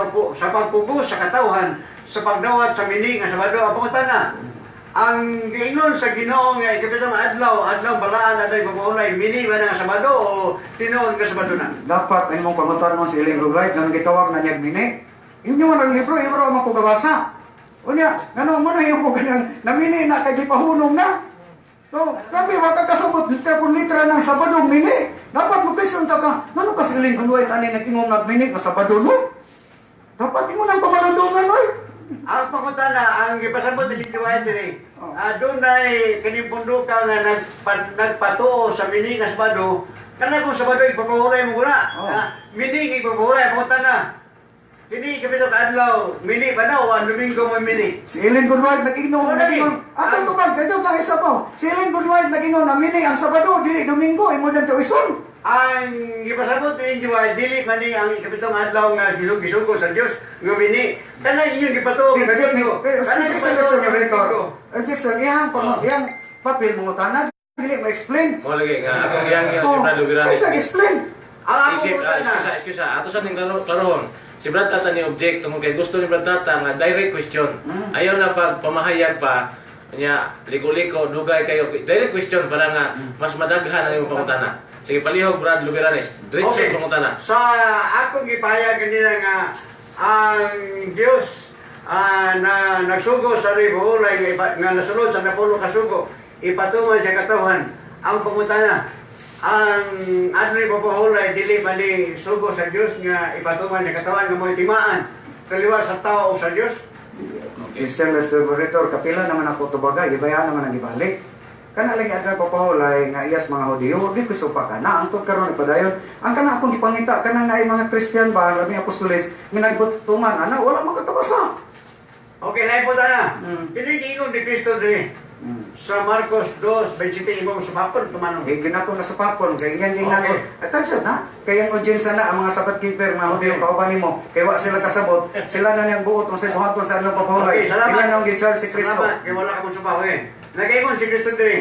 pagpugo sa katawhan sa pagdawat sa mini nga Sabado. Ang pangutana, ang giingon sa Ginoo nga ikapitong adlaw, adlaw balaan, adlaw ipapaulay, mini ba na nga Sabado o tinuod nga Sabado na? Dapat ang imong pangutan mo si Ellen White nga gitawag na niyag mini. Inyo man ang libro, imo ra man ko gabasa. Unya, ngano mo na yung ko ganang namini na kay gipahunong na. So, grabe wa ka kasabot litra po litra ng Sabado mini. Dapat mo question ta ka, ngano ka si Ellen White ani nag-ingong nagmini nga Sabado no? Dapat imo nang pamalundungan oy. Ang pangutana, ang gipasabot ni Lady White diri, Oh. adunay kining punduka nga nagpatuo sa mini nga Sabado, kana kung Sabado ipapahuray mo guna. Oh. Ah, mini ipapahuray, pangutana. Kini ikapito ka adlaw, mini ba na o ang Domingo mo mini? Si Ellen White nag-ingong, Oh, lagi. nag-ingong. Akong tubag, kayo ta isa pa. Si Ellen White nag-ingong na mini ang Sabado, dili Domingo, imo nang tuison. Ang gipasabot ni Lady White, dili man ni ang ikapitong adlaw nga gisugo sa Dios nga mini. Kana inyong gipatuo nga Domingo. Kana Objection, gipatuo Mr. nga Moderator. Domingo. Objection, iyang, iyang papel mo tanan, dili ma-explain. Mo lagi nga akong gihangyo si Brad Lubiranes. Ay, sa explain. Ang akong Isip, pangutana, excuse, excuse, ato sa ning klaro, klarohon. Si Brad Tata ni object tungod kay gusto ni Brad Tata nga direct question. Ayaw na pag pamahayag pa nya liko-liko dugay kayo, direct question para nga mas madaghan ang imong pangutana. Sige, palihog Brad Lubiranes. Diretso Okay. pangutana. Sa akong gipahayag kanina nga ang Dios na nagsugo sa Ribohulay nga, nga nasulod sa napulo ka sugo ipatuman sa katawhan. Ang pangutana, ang adlaw ipapahulay dili ba ni sugo sa Dios nga ipatuman sa katawhan nga mo'y timaan kaliwa sa tao o sa Dios? Okay. Mr. Mr. Moderator, kapila naman ako tubagay, ibayan naman ang ibalik. Kana lang adlaw papahulay nga iyas mga Hudiyo, wag gyud ko supa ka na. Ang tug karon padayon. Ang kana akong gipangita kana nga ay mga Christian ba, labi apostoles nga nagbutuman ana wala man kakabasa. Okay, lain po na. Kini giingon ni Kristo diri sa Marcos 2:27, imong supapon tumanong. Kay ginako na sa papon kay yan ginako. Okay. Attention ha. Kay ang audience na ang mga Sabbath keeper mga Hudiyo kauban nimo kay wa sila kasabot, sila na niyang buot unsay buhaton sa adlaw papahulay. Okay, salamat. Ila nang gi-charge si Kristo. Salamat, kay wala ka mong supaw eh. Nagaingon si Kristo diri.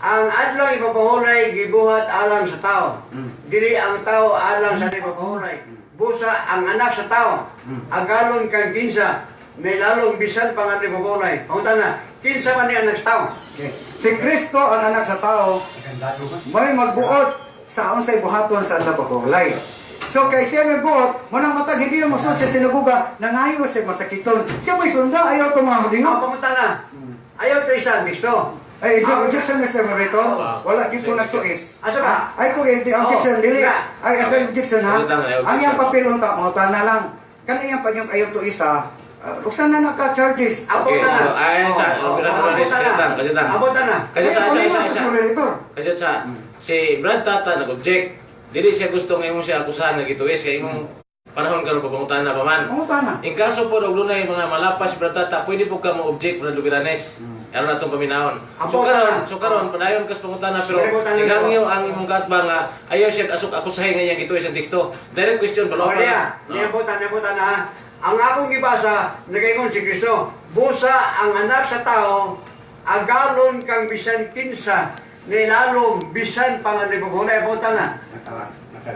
Ang adlaw ipapahulay gibuhat alang sa tao. Dili ang tao alang sa ipapahulay. Busa ang anak sa tao. Agalon kang kinsa. Nilalong bisan pa nga nagpapahulay. Pangutana, kinsa man ni anak tao? Okay. Si Kristo ang anak sa tao, may magbuot sa unsay buhaton sa adlaw pagpahulay. So kay siya magbuot, mo nang matag hindi mo mosunod sa sinagoga, nangayo siya masakiton. Siya may sunda ayaw to mga Ang Hudyo. pangutana, ayaw to isa Kristo. Ay, objection, Mr. Moderator. Wala gyud ko nagtuis. Asa ba? Ay ko eh, di objection Oh, dili. nga. Ay ato objection ha. Utang, ay, Ang iyang objection. papel unta mo na lang. Kana iyang pag ayaw tuisa, usan na naka charges. Abot Okay, na. so ay sa Oh, Brad abot na. Kajutan, kajutan. Abot na. Kasi sa Ay, sa wala sa sa sa. moderator. Kasi sa si Brad Tata nag-object. Dili siya gusto nga imong siya akusahan nga gituwis kay imong panahon karon pagpangutana pa man. Pangutana. In kaso po og dunay mga malapas Brad Tata, pwede po ka mo object Brad Lubiranes. Aron atong paminahon. So Abot karon, na. so karon padayon kas pangutana pero Sorry, pangutana igangyo ang imong katbang nga ayaw siya asok akusahin nga iyang gituwis ang teksto. Direct question O balo pa. niya, niya po niya po na. Ang akong gibasa, nagaingon si Kristo, busa ang anak sa tao, agalon kang bisan kinsa, nilalong bisan pa nga nagpapahulay, abot na.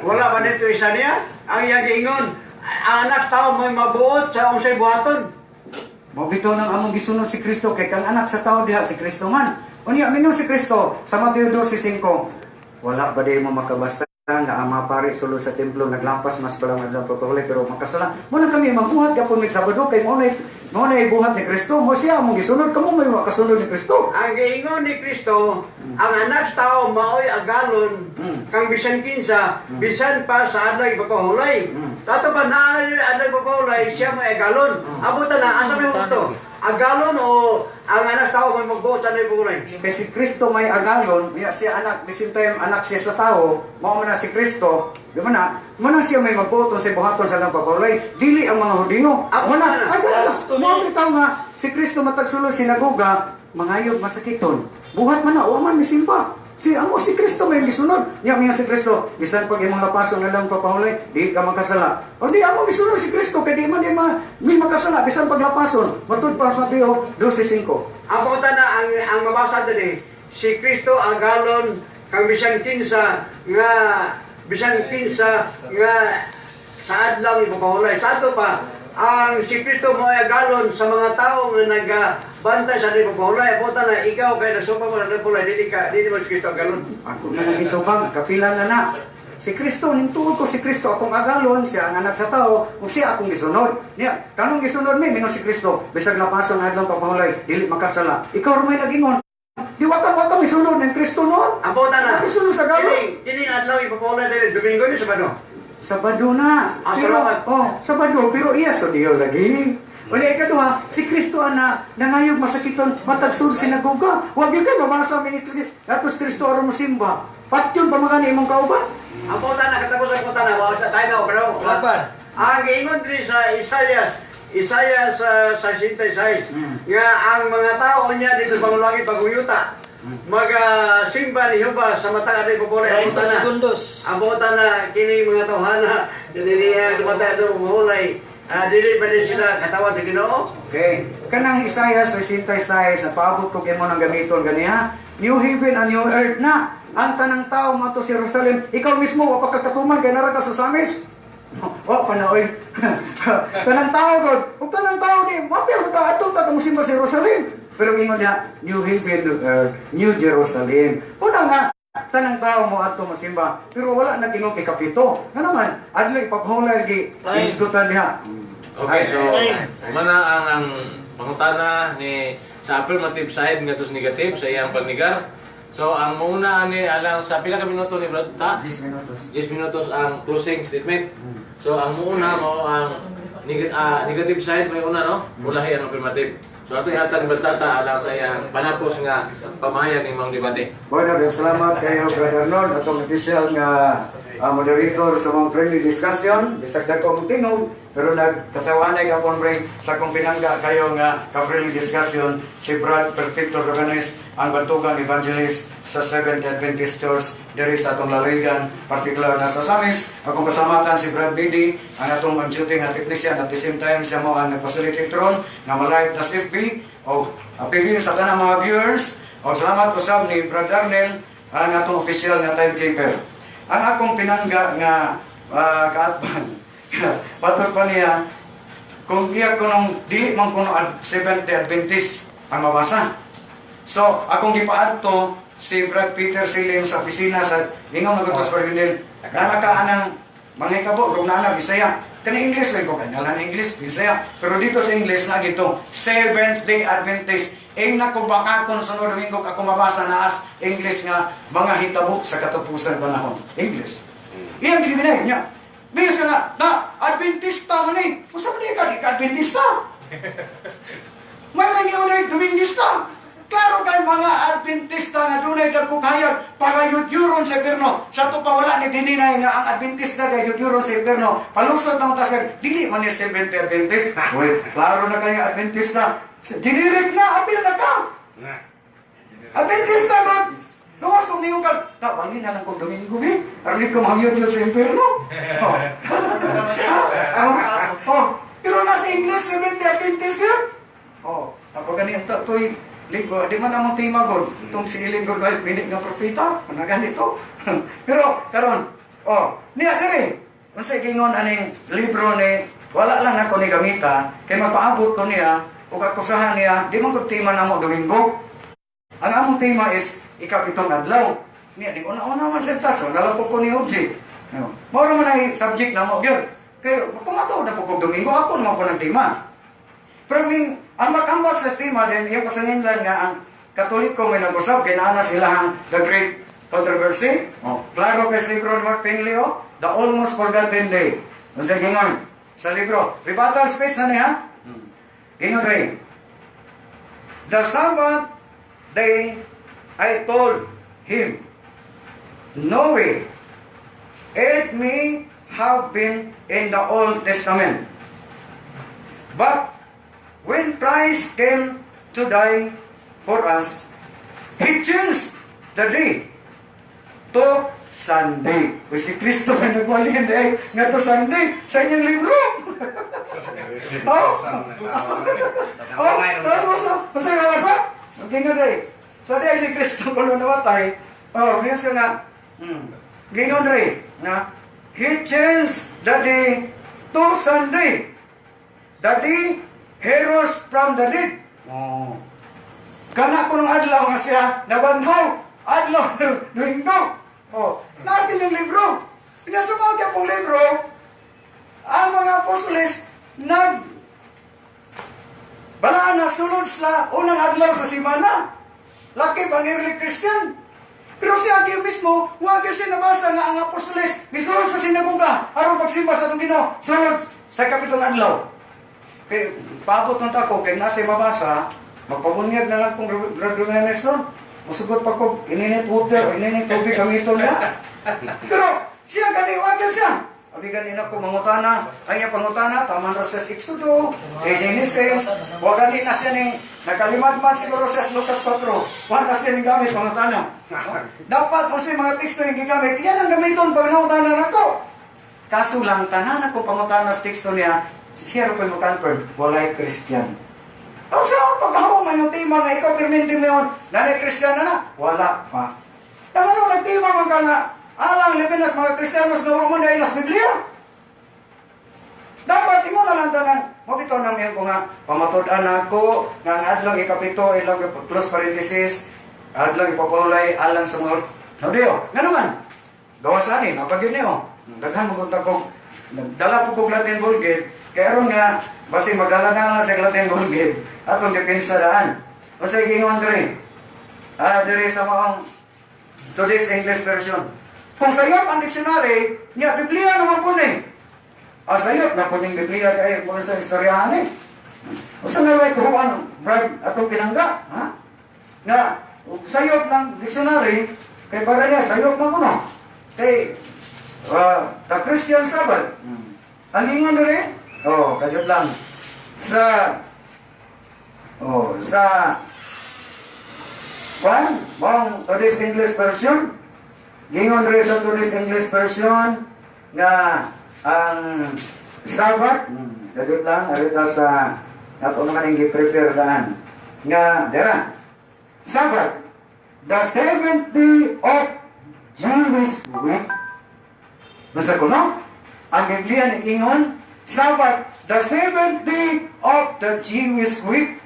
Wala ba dito isa niya? Ang iyang giingon, ang anak tao may mabuot sa unsay buhaton. Mao bitaw nang among gisunod si Kristo kay kang anak sa tao diha si Kristo man. Unya mingon si Kristo sa Mateo 12:5. Wala ba day mo makabasa nga ang mga pari sulod sa templo naglampas mas balang adlaw pagpahulay pero makasala. Mo na kami magbuhat gapon mig Sabado kay mao nay buhat ni Kristo. Mo siya among gisunod kamo may makasunod ni Kristo. Ang giingon ni Kristo, ang anak sa tao maoy agalon kang bisan kinsa, bisan pa sa adlaw ipapahulay. Tato pa na adlaw ipapahulay, siya may agalon. Abot na asa may husto? Agalon o ang anak tao may magbuot sa adlaw ipapahulay? Kay si Kristo may agalon, niya siya anak, the same time anak siya sa tao, mao man na si Kristo, di ba na? Mo na siya may magbuot sa buhaton sa lang pagpahulay, dili ang mga Hudyo. Ako Mo na, na. ay wala. Last 2 Mao minutes. bitaw nga si Kristo matagsulod sinagoga, mangayog masakiton. Buhat man na, wa man misimba. Si amo si Kristo may gisunod. Nya miya si Kristo, bisan pag imong lapason na lang papahulay, di ka makasala. O di amo gisunod si Kristo kay di man di ma mi makasala bisan pag lapason. Matud pa sa Mateo 12:5. Ang pangutana ang mabasa diri, si Kristo agalon kang bisan kinsa nga sa adlaw ipapahulay. Sa ato pa, ang si Kristo mo ay agalon sa mga tao nga nagabantay sa adlaw ipapahulay. Abot na ikaw kay nasupa mo sa adlaw ipapahulay, dili ka dili mo si Kristo agalon. Ako na lang itubag, kapila na na. Si Kristo, nintuod ko si Kristo, akong agalon, siya ang anak sa tao, ug siya akong gisunod. Niya, kanong gisunod mi, mingon si Kristo, bisag lapason ang adlaw papahulay, dili makasala. Ikaw ra may nagingon. Di wa ka misunod ng Kristo noon. Abot na. Misunod sa galon. Kining kining adlaw ipapahulay dili Domingo ni Sabado. Sabado na. Ah, Pero, salamat. oh, Sabado, pero iya so Diyo lagi. Uli ikaduha, si Kristo ana nangayog masakiton matag sulod sinagoga. Wa gyud kay mabasa mi atos Kristo aron mosimba. Patyon pa magani imong kauban. Ang pangutana katapos ang pangutana, wa sa tayo na pero Wala pa. Ang giingon diri sa Isaias, Isaiah sa 66, nga ang mga tao niya dito sa pangulangit paguyuta, magasimba ni Jehova sa matang adlaw ipapahulay. Ang 30 pangutana, segundos. ang pangutana kini mga tawhana, dili niya tumatay adlaw mahulay, dili ba ni sila katawan sa Ginoo? Okay. Kanang Isaiah 66 na paabot ko kimo nang gamiton ganiha. New heaven and new earth na. Ang tanang tao mato sa Jerusalem, ikaw mismo wa pa kakatuman kay nara ka sa Samis. Wa pa na oy. Tanang tao god, ug tanang tao ni mapil ka adto ta ka mosimba sa Jerusalem. Pero ingon niya, new heaven, new earth, new Jerusalem. Una nga tanang tao mo adto mosimba, pero wala na ginoo kay kapito. Nga naman, adlaw ipapahulay gi Time. isgutan niya. Okay, so Time. mana ang pangutana ni sa affirmative side ngadto sa negative sa iyang pagnigar. So ang mauna ani alang sa pila ka minuto ni Brad Ta? 10 minutos. 10 minutos ang closing statement. So ang muuna mao ang negative side may una no, ulahi ang affirmative. So ato ihatag ni Brad Tata alang sa iyang panapos nga pamahayag ning mga debate. Bueno, salamat kayo, Brother Arnold, atong official nga moderator sa mga friendly discussion. Bisag dagko mong tingog, pero nagkatawanay ka pon break sa akong pinangga kayo nga ka-friendly discussion si Brad Perfecto Roganes, ang bantugang evangelist sa Seventh Adventist Church diri sa atong Laligan, particular na sa Samis. Akong kasamatan si Brad Bidi, ang atong on-duty nga technician at the same time siya mo ang nag-facilitate ron nga ma-live na sa FB o PV sa tanang mga viewers. O salamat usab ni Brad Arnel, ang atong official nga timekeeper. Ang akong pinangga nga kaatbang, patol pa niya, Kung iya kunong dili man kuno Seventh Day Adventist ang mabasa. So, akong gipaadto si Brad Peter Silim sa opisina sa ingon nga gutos Brad, nana ka anang mga hitabo kung nana Bisaya. Kani English lang ko kay nalan English Bisaya. Pero dito sa English na gito Seventh Day Adventist. Ing na ko bakakon sa Domingo ako mabasa na as English nga mga hitabo sa katapusan panahon. English. Iyang gibinay niya. Biyo siya nga, na, Adventista man eh. Unsa man ka, di ka Adventista? May mga Domingista. Klaro kay mga Adventista nga dunay dagkong hayag para yudyuron sa impierno. Sa ato pa wala ni dininay nga ang Adventista kay yudyuron sa impierno. Palusot ng tasag, dili man ni Seventh Day Adventist. Uy, klaro na kayo Adventista. Dinirik na, apil na ka. Adventista ba? Gawas kung niyo ka, ta, na lang kong Domingo, bi. Aron ko mangyud sa impierno. Oh. Oh. Pero nasa English, Seventh Day Adventist yun. Oh, ako gani ang to'y libro, di man among tema god. Itong si Ellen God White, minit nga propeta, ano ganito. Pero karon, oh, niya diri. Unsay gingon aning libro ni wala lang nako ni gamita kay mapaabot ko niya ug akusahan niya, di man kog tema namo Domingo. Ang among tema is ikapitong adlaw. Niya di una-una man sa taso, nalapok ko ni object. No. Mao ra man ay subject namo gyud. Kay kung matuod na po kog Domingo, ako naman po ng tema. Pero min ambak-ambak sa tema din, yung kasanginlan nga ang Katoliko may nag-usap, kay naa na sila The Great Controversy. Oh, klaro kay sa libro ni Mark Finley, oh, The Almost Forgotten Day. Unsa gingon sa libro? Rebuttal speech na niya. Gingon rin. The Sabbath day I told him, no way, it may have been in the Old Testament. But when Christ came to die for us, He changed the day to Sunday. Uy, si Kristo may nagwalin eh, nga to Sunday sa inyong libro. Oh, oh, ano sa, masa nga sa? Okay nga day. So di ay si Kristo kuno namatay. Oh, kaya siya nga, gingon dre na He changed the day to Sunday. The day He rose from the dead. Oh. Kana ko nung adlaw nga siya nabanhaw. Adlaw Domingo. Oh, nasa inyong libro. Nasa mga gyapong libro, ang mga apostoles nag balaan na sulod sa unang adlaw sa simana. Laki ang early Christian. Pero siya gyud mismo, wa gyud siya nabasa nga ang apostoles misulod sa sinagoga aron pagsimba sa atong Ginoo sulod sa kapitong adlaw. Kay paabot ng tako kay nasa mabasa, magpabunyag na lang kong graduanes nun. Musugot pa ko ininit water o ininit tubig gamiton na. Pero siya gani wa gyud siya. Abi gani na ko mangutana, ay iya pangutana tama ra sa Exodo, kay Genesis, wa gani na siya ning nakalimadmad siguro sa Lucas 4. Wa na siya ning gamit pangutana. Dapat unsay mga teksto yung gigamit, yan ang gamiton pag nangutana nako. Kaso lang tanan ako pangutana sa teksto niya, siya ra po'y mo-confirm, walay Christian. Ang sa akong pagkahuman yung tema nga ikaw perminti mo yun, nanay Christian na na, wala pa. Ang ano, nagtima man ka nga, alang libinas mga Kristiyanos nga wa mo na ilas Biblia. Dapat imo na lang tanan. Mabitaw na ko nga, pamatud-an ako, nga ang adlaw ikapito, ilang close parenthesis, adlaw ipapahulay, alang sa mga Hudyo. Nga naman, gawas ani, napag yun niyo. Daghan mo kung tagkog, dala po kog Latin Vulgate, kaya aron nga, basi magdala na lang sa Latin Vulgate, atong depensa daan. Unsay gingon diri? Diri sa maong today's English version. Kung sayop ang dictionary, niya Biblia naman po ni. Sayop na po ning Biblia kay mo sa istoryahan eh. Usa na lang tuhuan, Brad, atong pinangga, ha? Nga sayop ng dictionary kay para niya sayop man kuno. Kay the Christian Sabbath. Ang ingon diri? Oh, kajut lang. Sa oh, sa Kwan, mong today's English version. Gingon diri sa today's English version nga ang Sabbath, kajut lang arita sa ato naman ang gi-prepare daan. Nga dira. Sabbath, the seventh day of Jewish week. Basta kuno, ang Biblia ni ingon Sabbath, the seventh day of the Jewish week.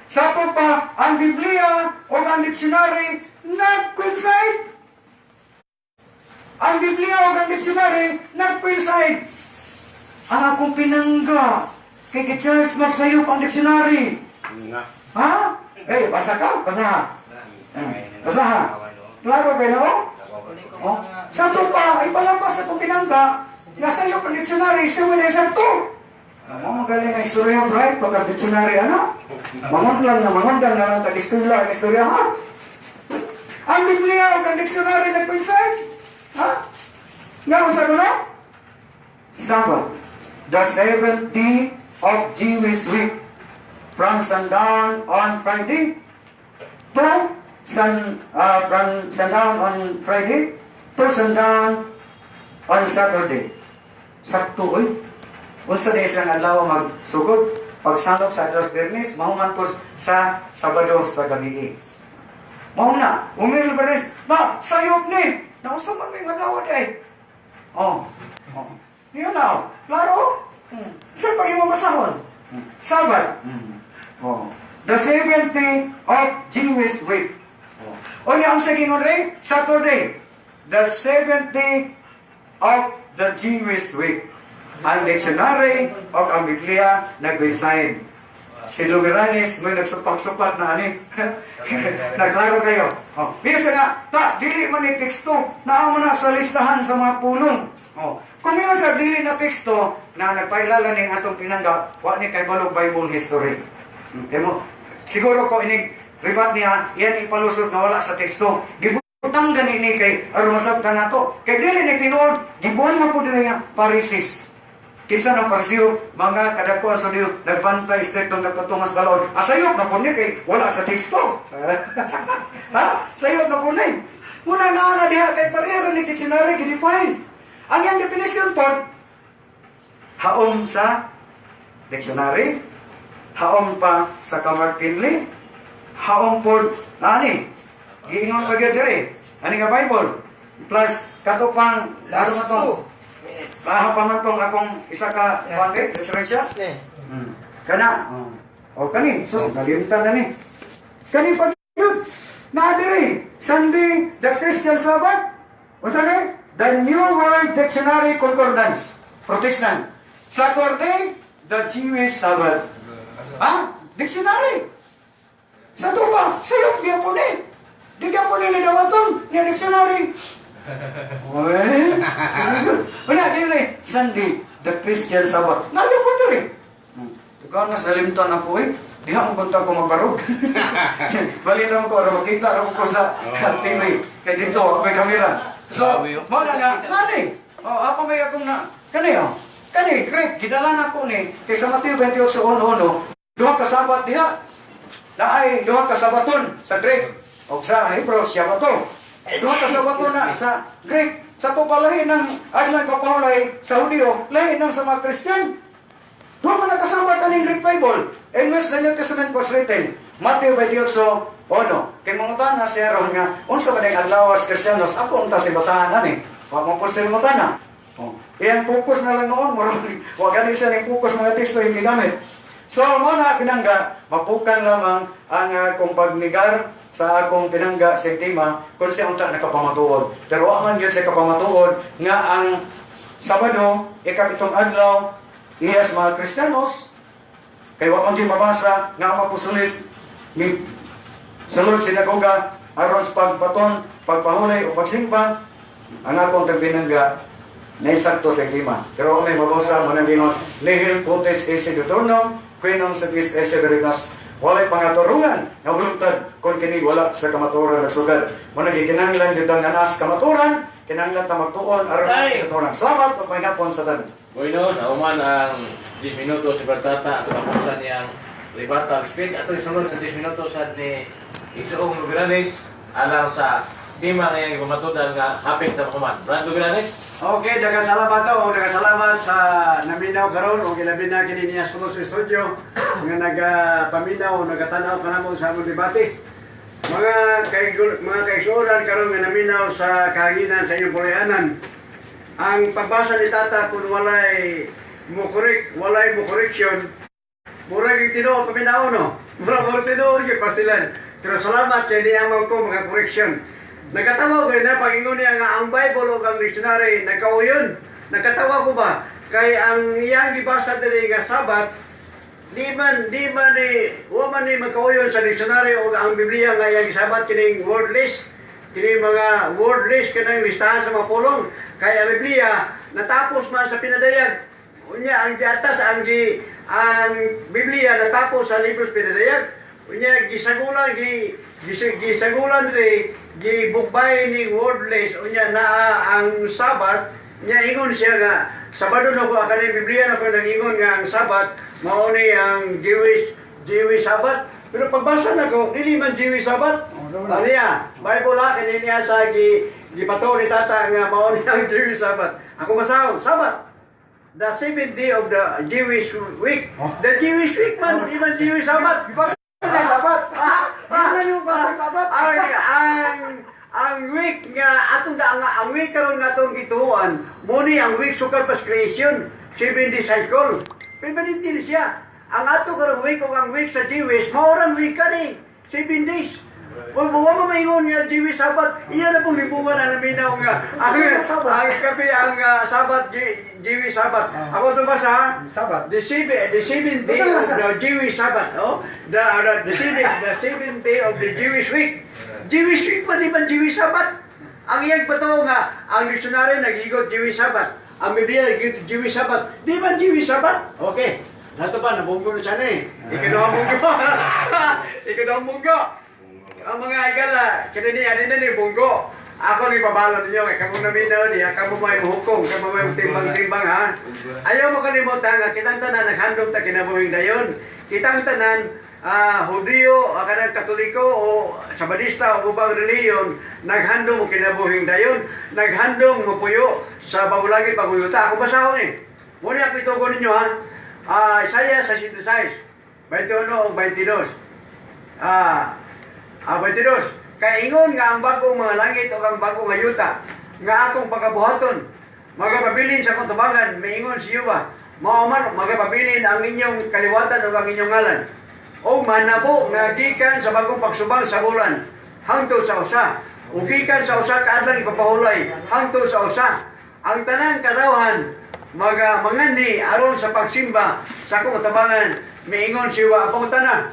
Sa ato pa, ang Biblia o ang dictionary nag-coincide. Ang Biblia o ang dictionary nag-coincide. Ang akong pinangga, kay gi-charge magsayop ang dictionary. Nga. Ha? Eh, basa ka? Basa ha? Basa ha? Klaro kayo, no? Oh. Sa ato pa, ipalabas atong pinangga, nga sayop ang dictionary, siya wala sa to. Mo magaling ang istorya, right? Pagka dictionary, ano? Mangundang na, mangundang na, tag-istorya, ang istorya, ha? Ang Biblia o ang dictionary nag-coincide? Ha? Nga, unsa ko na? Sabbath, the seventh day of Jewish week, from sundown on Friday to sun, from sundown on Friday to sundown on Saturday. Sakto, oy. Unsa day silang adlaw magsugod? Pagsalop sa adlaw sa Biyernes, mahuman po sa Sabado sa gabi. Mao na, umil Biyernes, na sayop ni. Nausa man may adlaw day. Oh. Oh. Yun na, oh. Klaro? Saan pa imo basahon? Sabbath. Oh. The seventh day of Jewish week. Oh. O niya ang sa gingon rin, Saturday. The seventh day of the Jewish week. Ang dictionary o ang Biblia nag-resign. Si Lumiranes may nagsupak-supak na ani. Nagklaro kayo. Oh, bisa nga, ta, dili man ni teksto, naa mo na sa listahan sa mga pulong. Oh, kung mayon sa dili na teksto na nagpailala ning atong pinangga, wa ni kay balog Bible history. Kaya siguro ko inig ribat niya, yan ipalusot na wala sa teksto. Gibutang gani ni kay aron masabtan nato. Kay dili ni tinuod, gibuhan man po dinhi nga Pharisees. Kinsa ng Pariseo, mga kadakuan sa Dios, nagbantay striktong nagpatungas balaod. Asayop na po ni kay wala sa teksto. Ha? Sayop na po ni. Muna na na diha kay pareho ni dictionary gi-define. Ang iyang definition po, haom sa dictionary, haom pa sa Kamar Finley, haom po, ani, giingon pa gyud diri. Ani nga Bible. Plus, kato pang, Last ano man tong, 2 minutes. Baha pa man tong akong isa ka, kuan eh, referensya. Ne. Kana. Oh. O kani, sus, nalimtan na ni. Kani pa yun. Na diri, Sunday, the Christian Sabbath. Unsa ni? The New World Dictionary Concordance. Protestant. Saturday, the Jewish Sabbath. Ha? Dictionary. Sa tuba, sayop gyapon ni. Di gyapon ni dawaton ni dictionary. Well, wala dili Sunday, the Christian Sabbath. Nalipon diri. Ikaw nas nalimtan ako eh. Diha mo punta ko magbarog. Bali na ko aron makita ra ko sa TV. Kay dito may kamera. So, Grabe, oh. mo na nga nani. Oh, ako may akong na kani oh. Kani Greek gidala na ko ni kay sa Mateo 28:1, duha ka Sabat diha. Naay duha ka Sabaton sa Greek og sa Hebrew Shabbato. Duha ka Sabaton na sa Greek. Sa to palahi ng adlang kapahulay sa Hudiyo, lahi ng sa mga Christian. Duha man nakasabat kaning Greek Bible in which the New Testament was written. Mateo 28:1. Kay mangutana siya ron nga, unsa ba ning adlaw sa Kristiyanos? Ako unta si basahan ani. Wa mo pud sila mangutana. Oh. Iyang focus na lang noon, murag wa gani siya ning focus mga teksto yung gigamit. So mo na pinangga, mapukan lamang ang akong pagnigar sa akong pinangga sa tema kung siya unta nakapamatuod. Pero wa man gyud siya kapamatuod nga ang Sabado, ikapitong adlaw, iyas mga Kristiyanos, kay wa man gyud mabasa nga ang mapusulis ni sulod sinagoga aron sa pagbaton, pagpahulay o pagsimba, ang akong tagpinangga na insakto sa tema. Pero may mabasa mo nang gingon, nihil potes esse diuturnum, qui non satis esse veritas. Walay pangaturungan nga bulungtad kung kini wala sa kamatuoran nagsugad. Mo nang gikinahanglan gyud ang anas kamatuoran, kinahanglan ta magtuon aron Ay! kamatuoran. Salamat ug mahinapon sa tanan. Bueno, nauman ang 10 minutos si Bertata at tapusan niyang rebuttal speech. Ato isulod ang 10 minutos sa ni Igsoong Lugranes alang sa tema ngayong ipamatudan nga hapit na mahuman. Brad Lugranes? Okay, daghang salamat o daghang salamat sa naminaw karon o gilabi na kini niya sulod sa studio nga nagapaminaw nagatanaw kanamo sa among debate. Mga kaigsuonan karon nga naminaw sa kahanginan sa inyong pulayanan. Ang pagbasa ni Tata kung walay mo correct, walay mo correction. Murag yung tinuod paminaw, no? Murag murag tinuod yung pastilan. Pero salamat kay niya ko mga correction. Nagkatawa ko na pag ingon niya nga ang Bible o ang dictionary nagkauyon. Nagkatawa ko ba? Kay ang iyang gibasa diri nga Sabat, di man ni wa man ni magkauyon sa dictionary o ang Biblia nga iyang gisabat kining word list, kini mga word list, kanang listahan sa mga pulong, kay ang Biblia natapos man sa Pinadayag. Unya ang giatas ang Biblia natapos sa libros Pinadayag. Unya gisagulan gi gisagulan diri, gibugbay ning word list. Unya naa ang Sabat. Nya ingon siya nga Sabado na ko kaning Biblia na ko nag-ingon nga ang Sabat mao ni ang Jewish Sabbath. Pero pagbasa nako, dili man Jewish Sabbath. Ano niya? Bible ha, kini niya sa gipato ni tata nga mao ni ang Jewish Sabbath. Ako basahon, Sabbath. The seventh day of the Jewish week. The Jewish week man, di man Jewish Sabbath. Basta na Sabat. Ah, Di na yung basa Sabat. Ang week nga atong ang week karon nga atong gituoan mo ni ang week sukad pas creation, 7 day cycle. Pero din siya ang ato karong week ug ang week sa Jewish mao rang week kani 7 days. Wa mo wa maingon nga Jewish Sabbath, iya na pong libungan ang naminaw nga ang kape ang Sabbath, Jewish Sabbath. Ako to ba sa Sabat. The seventh day of the Jewish Sabbath, oh? The seventh day of the Jewish week. Jewish week man, di man Jewish Sabbath. Ang iyang patuo nga, ang dictionary nag-igot Jewish Sabbath. Ang Biblia nag-igot Jewish Sabbath. Di man Jewish Sabbath? Okay. Nato pa, nabunggo na siya na eh. Ikaduhang bunggo. Ikaduhang bunggo. Ang mga igala, kini ni ani na ni bunggo. Ako ni babalo ninyo kay kamo naminaw niya, kamo may muhukong, kamo may timbang-timbang ha. Ayaw mo kalimutan nga kitang tanan naghandom ta kinabuhing dayon. Kitang tanan Hudiyo, kanang Katoliko o Sabadista o ubang relihiyon naghandom og kinabuhing dayon, naghandom mo puyo sa bagong langit, bagong yuta. Ako basahon eh. Muna ako itugon ninyo ha. Isaiah 66, 21 o 22. 22. Kay ingon nga ang bagong mga langit o ang bagong nga yuta nga akong pagabuhaton magapabilin sa akong tubangan, miingon si Yuba. Mao man magapabilin ang inyong kaliwatan o ang inyong ngalan. O manabo nga gikan sa bagong pagsubang sa bulan hangtod sa usa, o gikan sa usa ka adlaw ipapahulay hangtod sa usa. Ang tanang katawhan maga mangani aron sa pagsimba sa akong tabangan, miingon si Yuba. Ang pangutana,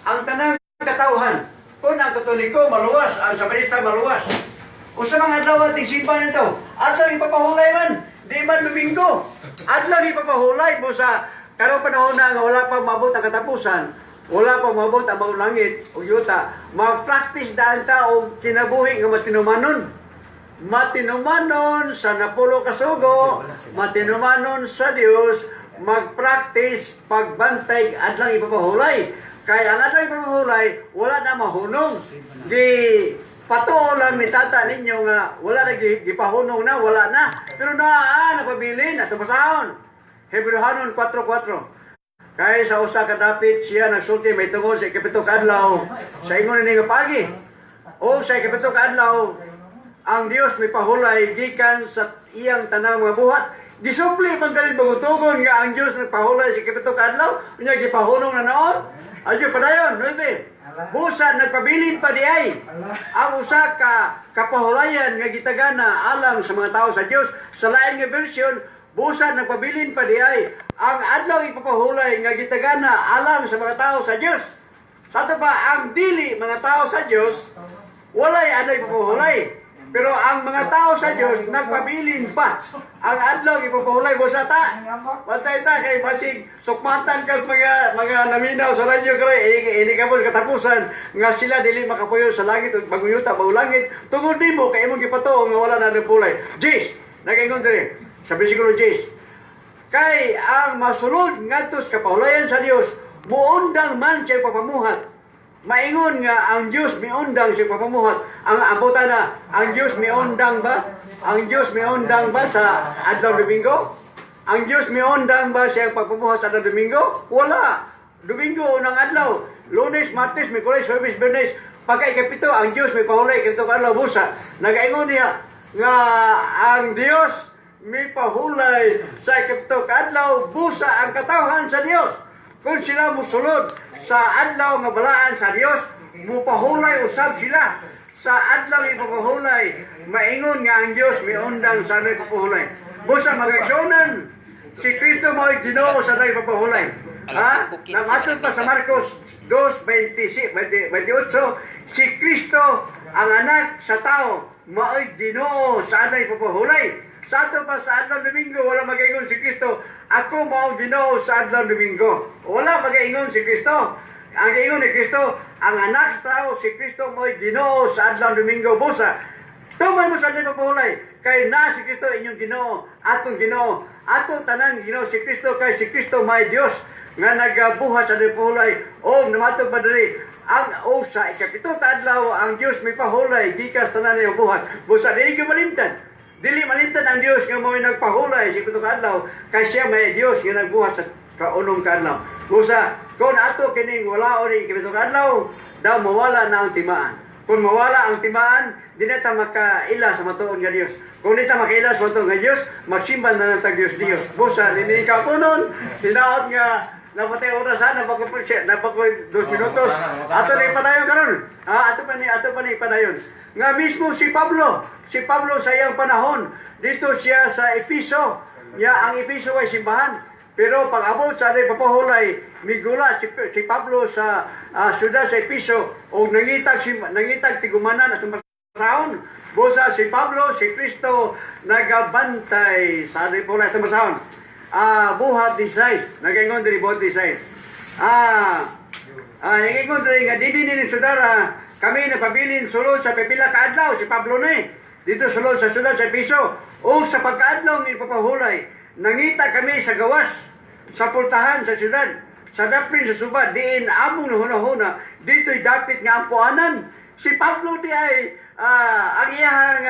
ang tanang katawhan, kung ang Katoliko maluwas, ang Sabadista maluwas, kung sa mga adlaw ating simba nito, adlaw ipapahulay man, di man Domingo. Adlaw ipapahulay mo sa karong panahon na nga wala pa maabot ang katapusan, wala pa maabot ang bagong langit o yuta, mag-practice daan ta og kinabuhi nga matinumanon. Matinumanon sa napulo kasugo, matinumanon sa Dios, mag-practice pagbantay adlaw ipapahulay. Kay ang adlaw ipapahulay, wala na mahunong. Gi patuo lang ni tata ninyo nga wala na gipahunong na, wala na. Pero naa napabilin ato basahon. Hebreohanon 4:4. Kay sa usa ka dapit siya nagsulti may tungod sa ikapito ka adlaw sa ingon ni nga pagi. O sa ikapito ka adlaw ang Dios may pahulay gikan sa iyang tanang mga buhat. Gisupli man ganin bagutugon nga ang Dios nagpahulay sa ikapito ka adlaw, unya gipahunong na noon. Adyo padayon, 9. Busa nagpabilin pa di ay ang usa ka kapahulayan nga gitagana alang sa mga tao sa Dios. Sa lain nga version, busa nagpabilin pa di ay ang adlaw ipapahulay nga gitagana alang sa mga tao sa Dios. Sa pa ang dili mga tao sa Dios, walay adlaw ipapahulay. Pero ang mga tao sa Dios nagpabilin pa ang adlaw ipapahulay mo sa ta. Bantay ta kay basig sukmatan kas mga naminaw sa radyo kay ini ka katapusan nga sila dili makapuyo sa langit ug bagong yuta, bagong langit tungod nimo kay imong gipatuo nga wala na nagpulay. Jis, nagaingon diri sa bersikulo 10. Kay ang masulod ngadto sa kapahulayan sa Dios muundang man siya papamuhat. Maingon nga ang Dios miundang siya papamuhat. Ang abutan na, ang Dios miundang ba? Ang Dios miundang ba sa adlaw Domingo? Ang Dios miundang ba siya pagpamuhat sa adlaw Domingo? Wala. Domingo unang adlaw. Lunes, Martes, Miyerkules, Huwebes, Biyernes. Pagka ikapito, ang Dios may pahulay ikapito ka adlaw busa. Nagaingon niya nga ang Dios mipahulay sa ikapito ka adlaw, busa ang katawhan sa Dios. Kung sila musulod sa adlaw nga balaan sa Dios, mupahulay usab sila sa adlaw ipapahulay. Maingon nga ang Dios miundang sa adlaw ipapahulay. Busa magaksyonan si Kristo mo'y Ginoo sa adlaw ipapahulay. Ha? Namatod pa sa Marcos 2:26, 28, si Kristo ang anak sa tao mao'y Ginoo sa adlaw ipapahulay. Sa ato pa sa adlaw Domingo, wala magaingon si Kristo, "Ako mao Ginoo sa adlaw Domingo." Wala magaingon si Kristo. Ang ingon ni Kristo, ang anak sa tao, si Kristo mo'y Ginoo sa adlaw Domingo. Busa, tuman mo sa adlaw ipapahulay, kay na si Kristo inyong Ginoo, atong Ginoo, ato tanan Ginoo si Kristo, kay si Kristo may Dios nga nagabuhat sa pahulay. O namatog pa diri ang o sa ikapito ka adlaw ang Dios may pahulay gikan sa tanan niyang buhat. Busa dili gyud malimtan. Dili malimtan ang Dios nga mo'y nagpahulay sa ikapito ka adlaw kay siya may Dios nga nagbuhat sa kaunong ka adlaw. Busa kung ato kining walaon ni ikapito ka adlaw, daw mawala na ang timaan. Kung mawala ang timaan, di na ta makaila sa matuon nga Dios. Kung di ta makaila sa matuon nga Dios, magsimba na lang tag Dios Dios. Busa nini ka punon, hinaot nga napatay oras ha, napako napako 2 minutos. Ato ni padayon karon. Ha, ato pa ni padayon. Nga mismo si Pablo sa iyang panahon, dito siya sa Episo. Ya ang Episo ay simbahan. Pero pag abot sa adlay papahulay, migula si Pablo sa syudad sa Episo o nangitag tigumanan at basahon. Busa si Pablo, si Kristo nagabantay sa adlay papahulay atong basahon. Buhat 16, nagaingon diri buhat 16. Nagaingon diri nga dili ni sudara kami nagpabilin sulod sa pipila ka adlaw, si Pablo ni. Dito sulod sa syudad sa Episo o sa pagkaadlaw ng ipapahulay, nangita kami sa gawas sa pultahan sa syudad sa dapin sa suba diin among nahuna-huna dito'y dapit nga ampuanan. Si Pablo di ay ang iyahang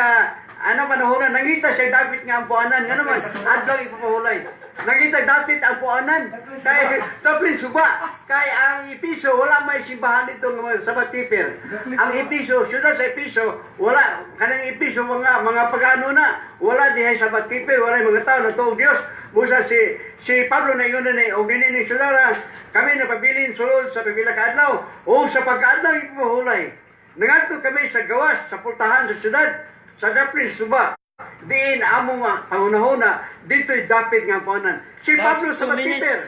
ano panahon nangita siya dapit nga ampuanan, nga naman adlaw ipapahulay nangita dapit ampuanan kay dapin suba, kay ang Episo wala may simbahan dito nga mga Sabbath keeper. Ang Episo, syudad sa Episo, wala kanang Episo mga pagano na wala dihay Sabbath keeper, wala mga tao na tuong Dios. Busa si si Pablo na ingon ni og dinhi ni sudara kami napabilin sulod sa pipila ka adlaw o sa pagkaadlaw ipapahulay, nangadto kami sa gawas sa pultahan sa syudad sa dapin suba diin among pangunahuna dito'y dapit nga ampuanan. Si Last Pablo 2 sa keeper. minutes.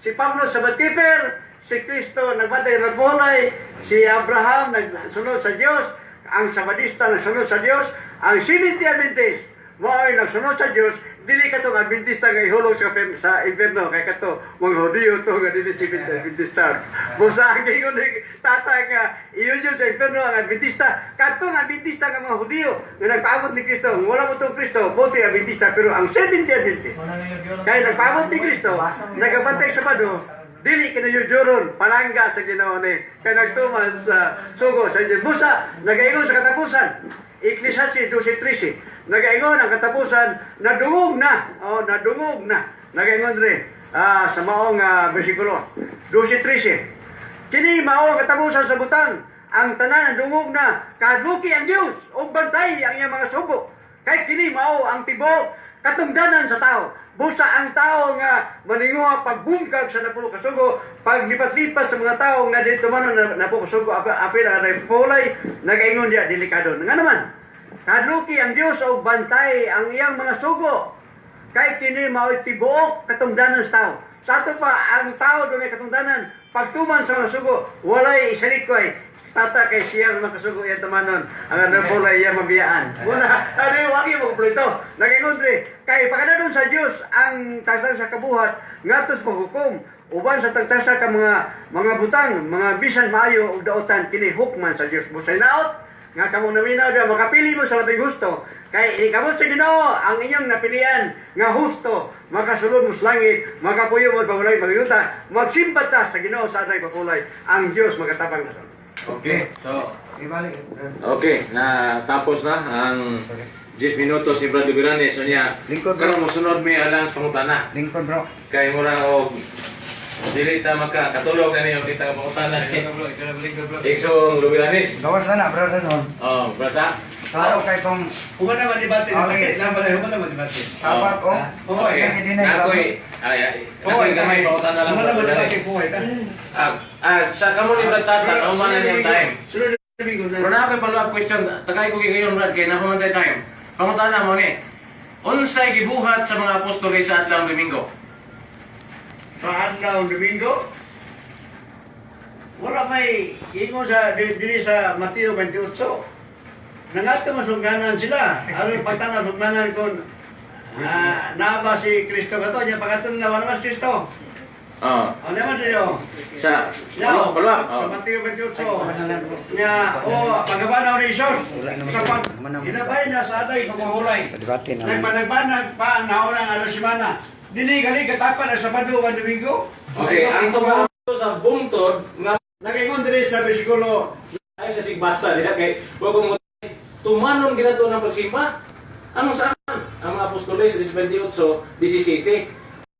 Si Pablo sa keeper, si Kristo nagbantay nagpulay, si Abraham nagsunod sa Dios, ang Sabadista nagsunod sa Dios, ang Seventh Adventist mao'y nagsunod sa Dios, dili katong Adventista nga ihulog sa impyerno kay kato mga Hudiyo to nga dili Seventh Adventista. Busa ang ingon ni tata nga iyon yun sa impyerno ang Adventista, katong Adventista nga mga Hudiyo nga nagpaabot ni Kristo, wala mo tong Kristo, buti Adventista, pero ang Seventh Adventist kaya nagpaabot ni Kristo, nagabantay sa Sabado, dili kinayujuron, palangga sa Ginoo ni kay nagtuman sa sugo sa Diyos. Busa, nagaingon sa katapusan, Ecclesiastes 12:13, nagaingon ang katapusan, nadungog na, oh, nadungog na, nagaingon dre, sa maong bersikulo, 12:13. Kini mao ang katapusan sa butang, ang tanan nadungog na, kahadluki ang Dios, ug bantay ang iyang mga sugo. Kay kini mao ang tibuok katungdanan sa tao. Busa ang tao nga maninguha pagbungkag sa napulo ka sugo, paglipat-lipat sa mga tao nga dito man ang napulo ka sugo, apil ang pulay, nagaingon diya, delikado. Nga naman, kahadluki ang Dios og bantay ang iyang mga sugo. Kay kini mao'y tibuok katungdanan sa tao. Sa ato pa, ang tao dunay katungdanan, pagtuman sa mga sugo, walay isalikway. Tata kay siya ang makasugo iyang tumanon. Ang ano pulay iya mabiyaan. Muna, ano yung wagi mo ito. Nagaingon dre, kay pakanadon sa Dios ang tagsa sa kabuhat ngadto sa paghukom uban sa tagtasa ka mga butang, mga bisan maayo ug daotan, kini hukman sa Dios. Busay naot nga kamong naminaw diya, makapili mo sa labing husto kay ikamot sa Ginoo ang inyong napilian nga husto, makasulod mo sa langit, makapuyo mo pagulay pagyuta, magsimba ta sa Ginoo sa atay papulay, ang Dios magatabang nato. Okay, so Ibalik. Okay, na tapos na ang 10 minutos ni Brad Liberanes. So niya, Lingkod, bro. karon mosunod mi alang sa pangutana. Lingkod, bro. Kay mura og dili ta maka katulog na niyo, di ta pangutana ni Igsong Lubiranes. Gawas na na, bro. Ano? Oh, brata. Klaro kay kung Human naman debate, Okay. lang pala, human naman debate. Sabat o. Okay. Hindi na Nakoy, ay, ay, nakoy gamay pangutana lang. Human naman Brad. debate, puhay ta. Ah, ah, sa kamo ni Brad Tata, nauma na niyang time. Sunod na Domingo na. Pero na ako'y follow-up question, tagay ko ngayon, Brad, kay nakumantay time. Pangutana mo ni, unsay gibuhat sa mga apostoles sa adlaw Domingo? Sa adlaw Domingo, wala may ingon sa diri sa Mateo 28. Nangato masugnanan sila. Aron pagtanaw sugnanan kon naa ba si Kristo kato nya pagkaton na wala man si Kristo. Oh. Ano naman siyo? Sa Now, follow up. sa Mateo 28. Nya o pagabanaw ni Jesus sa pag hinabay na sa aday paghuhulay. Sa debate naman. Nagpanagbanag pa ang naunang ano semana. Dili gali katapan ang Sabado ug Domingo. Okay, ang tumuo sa bungtod nga Nakaingon diri sa bersikulo ay sa sigbasa diha kay wa ko mo tumanon ginato ng pagsimba. Ang sa ang mga apostoles sa 28, 17.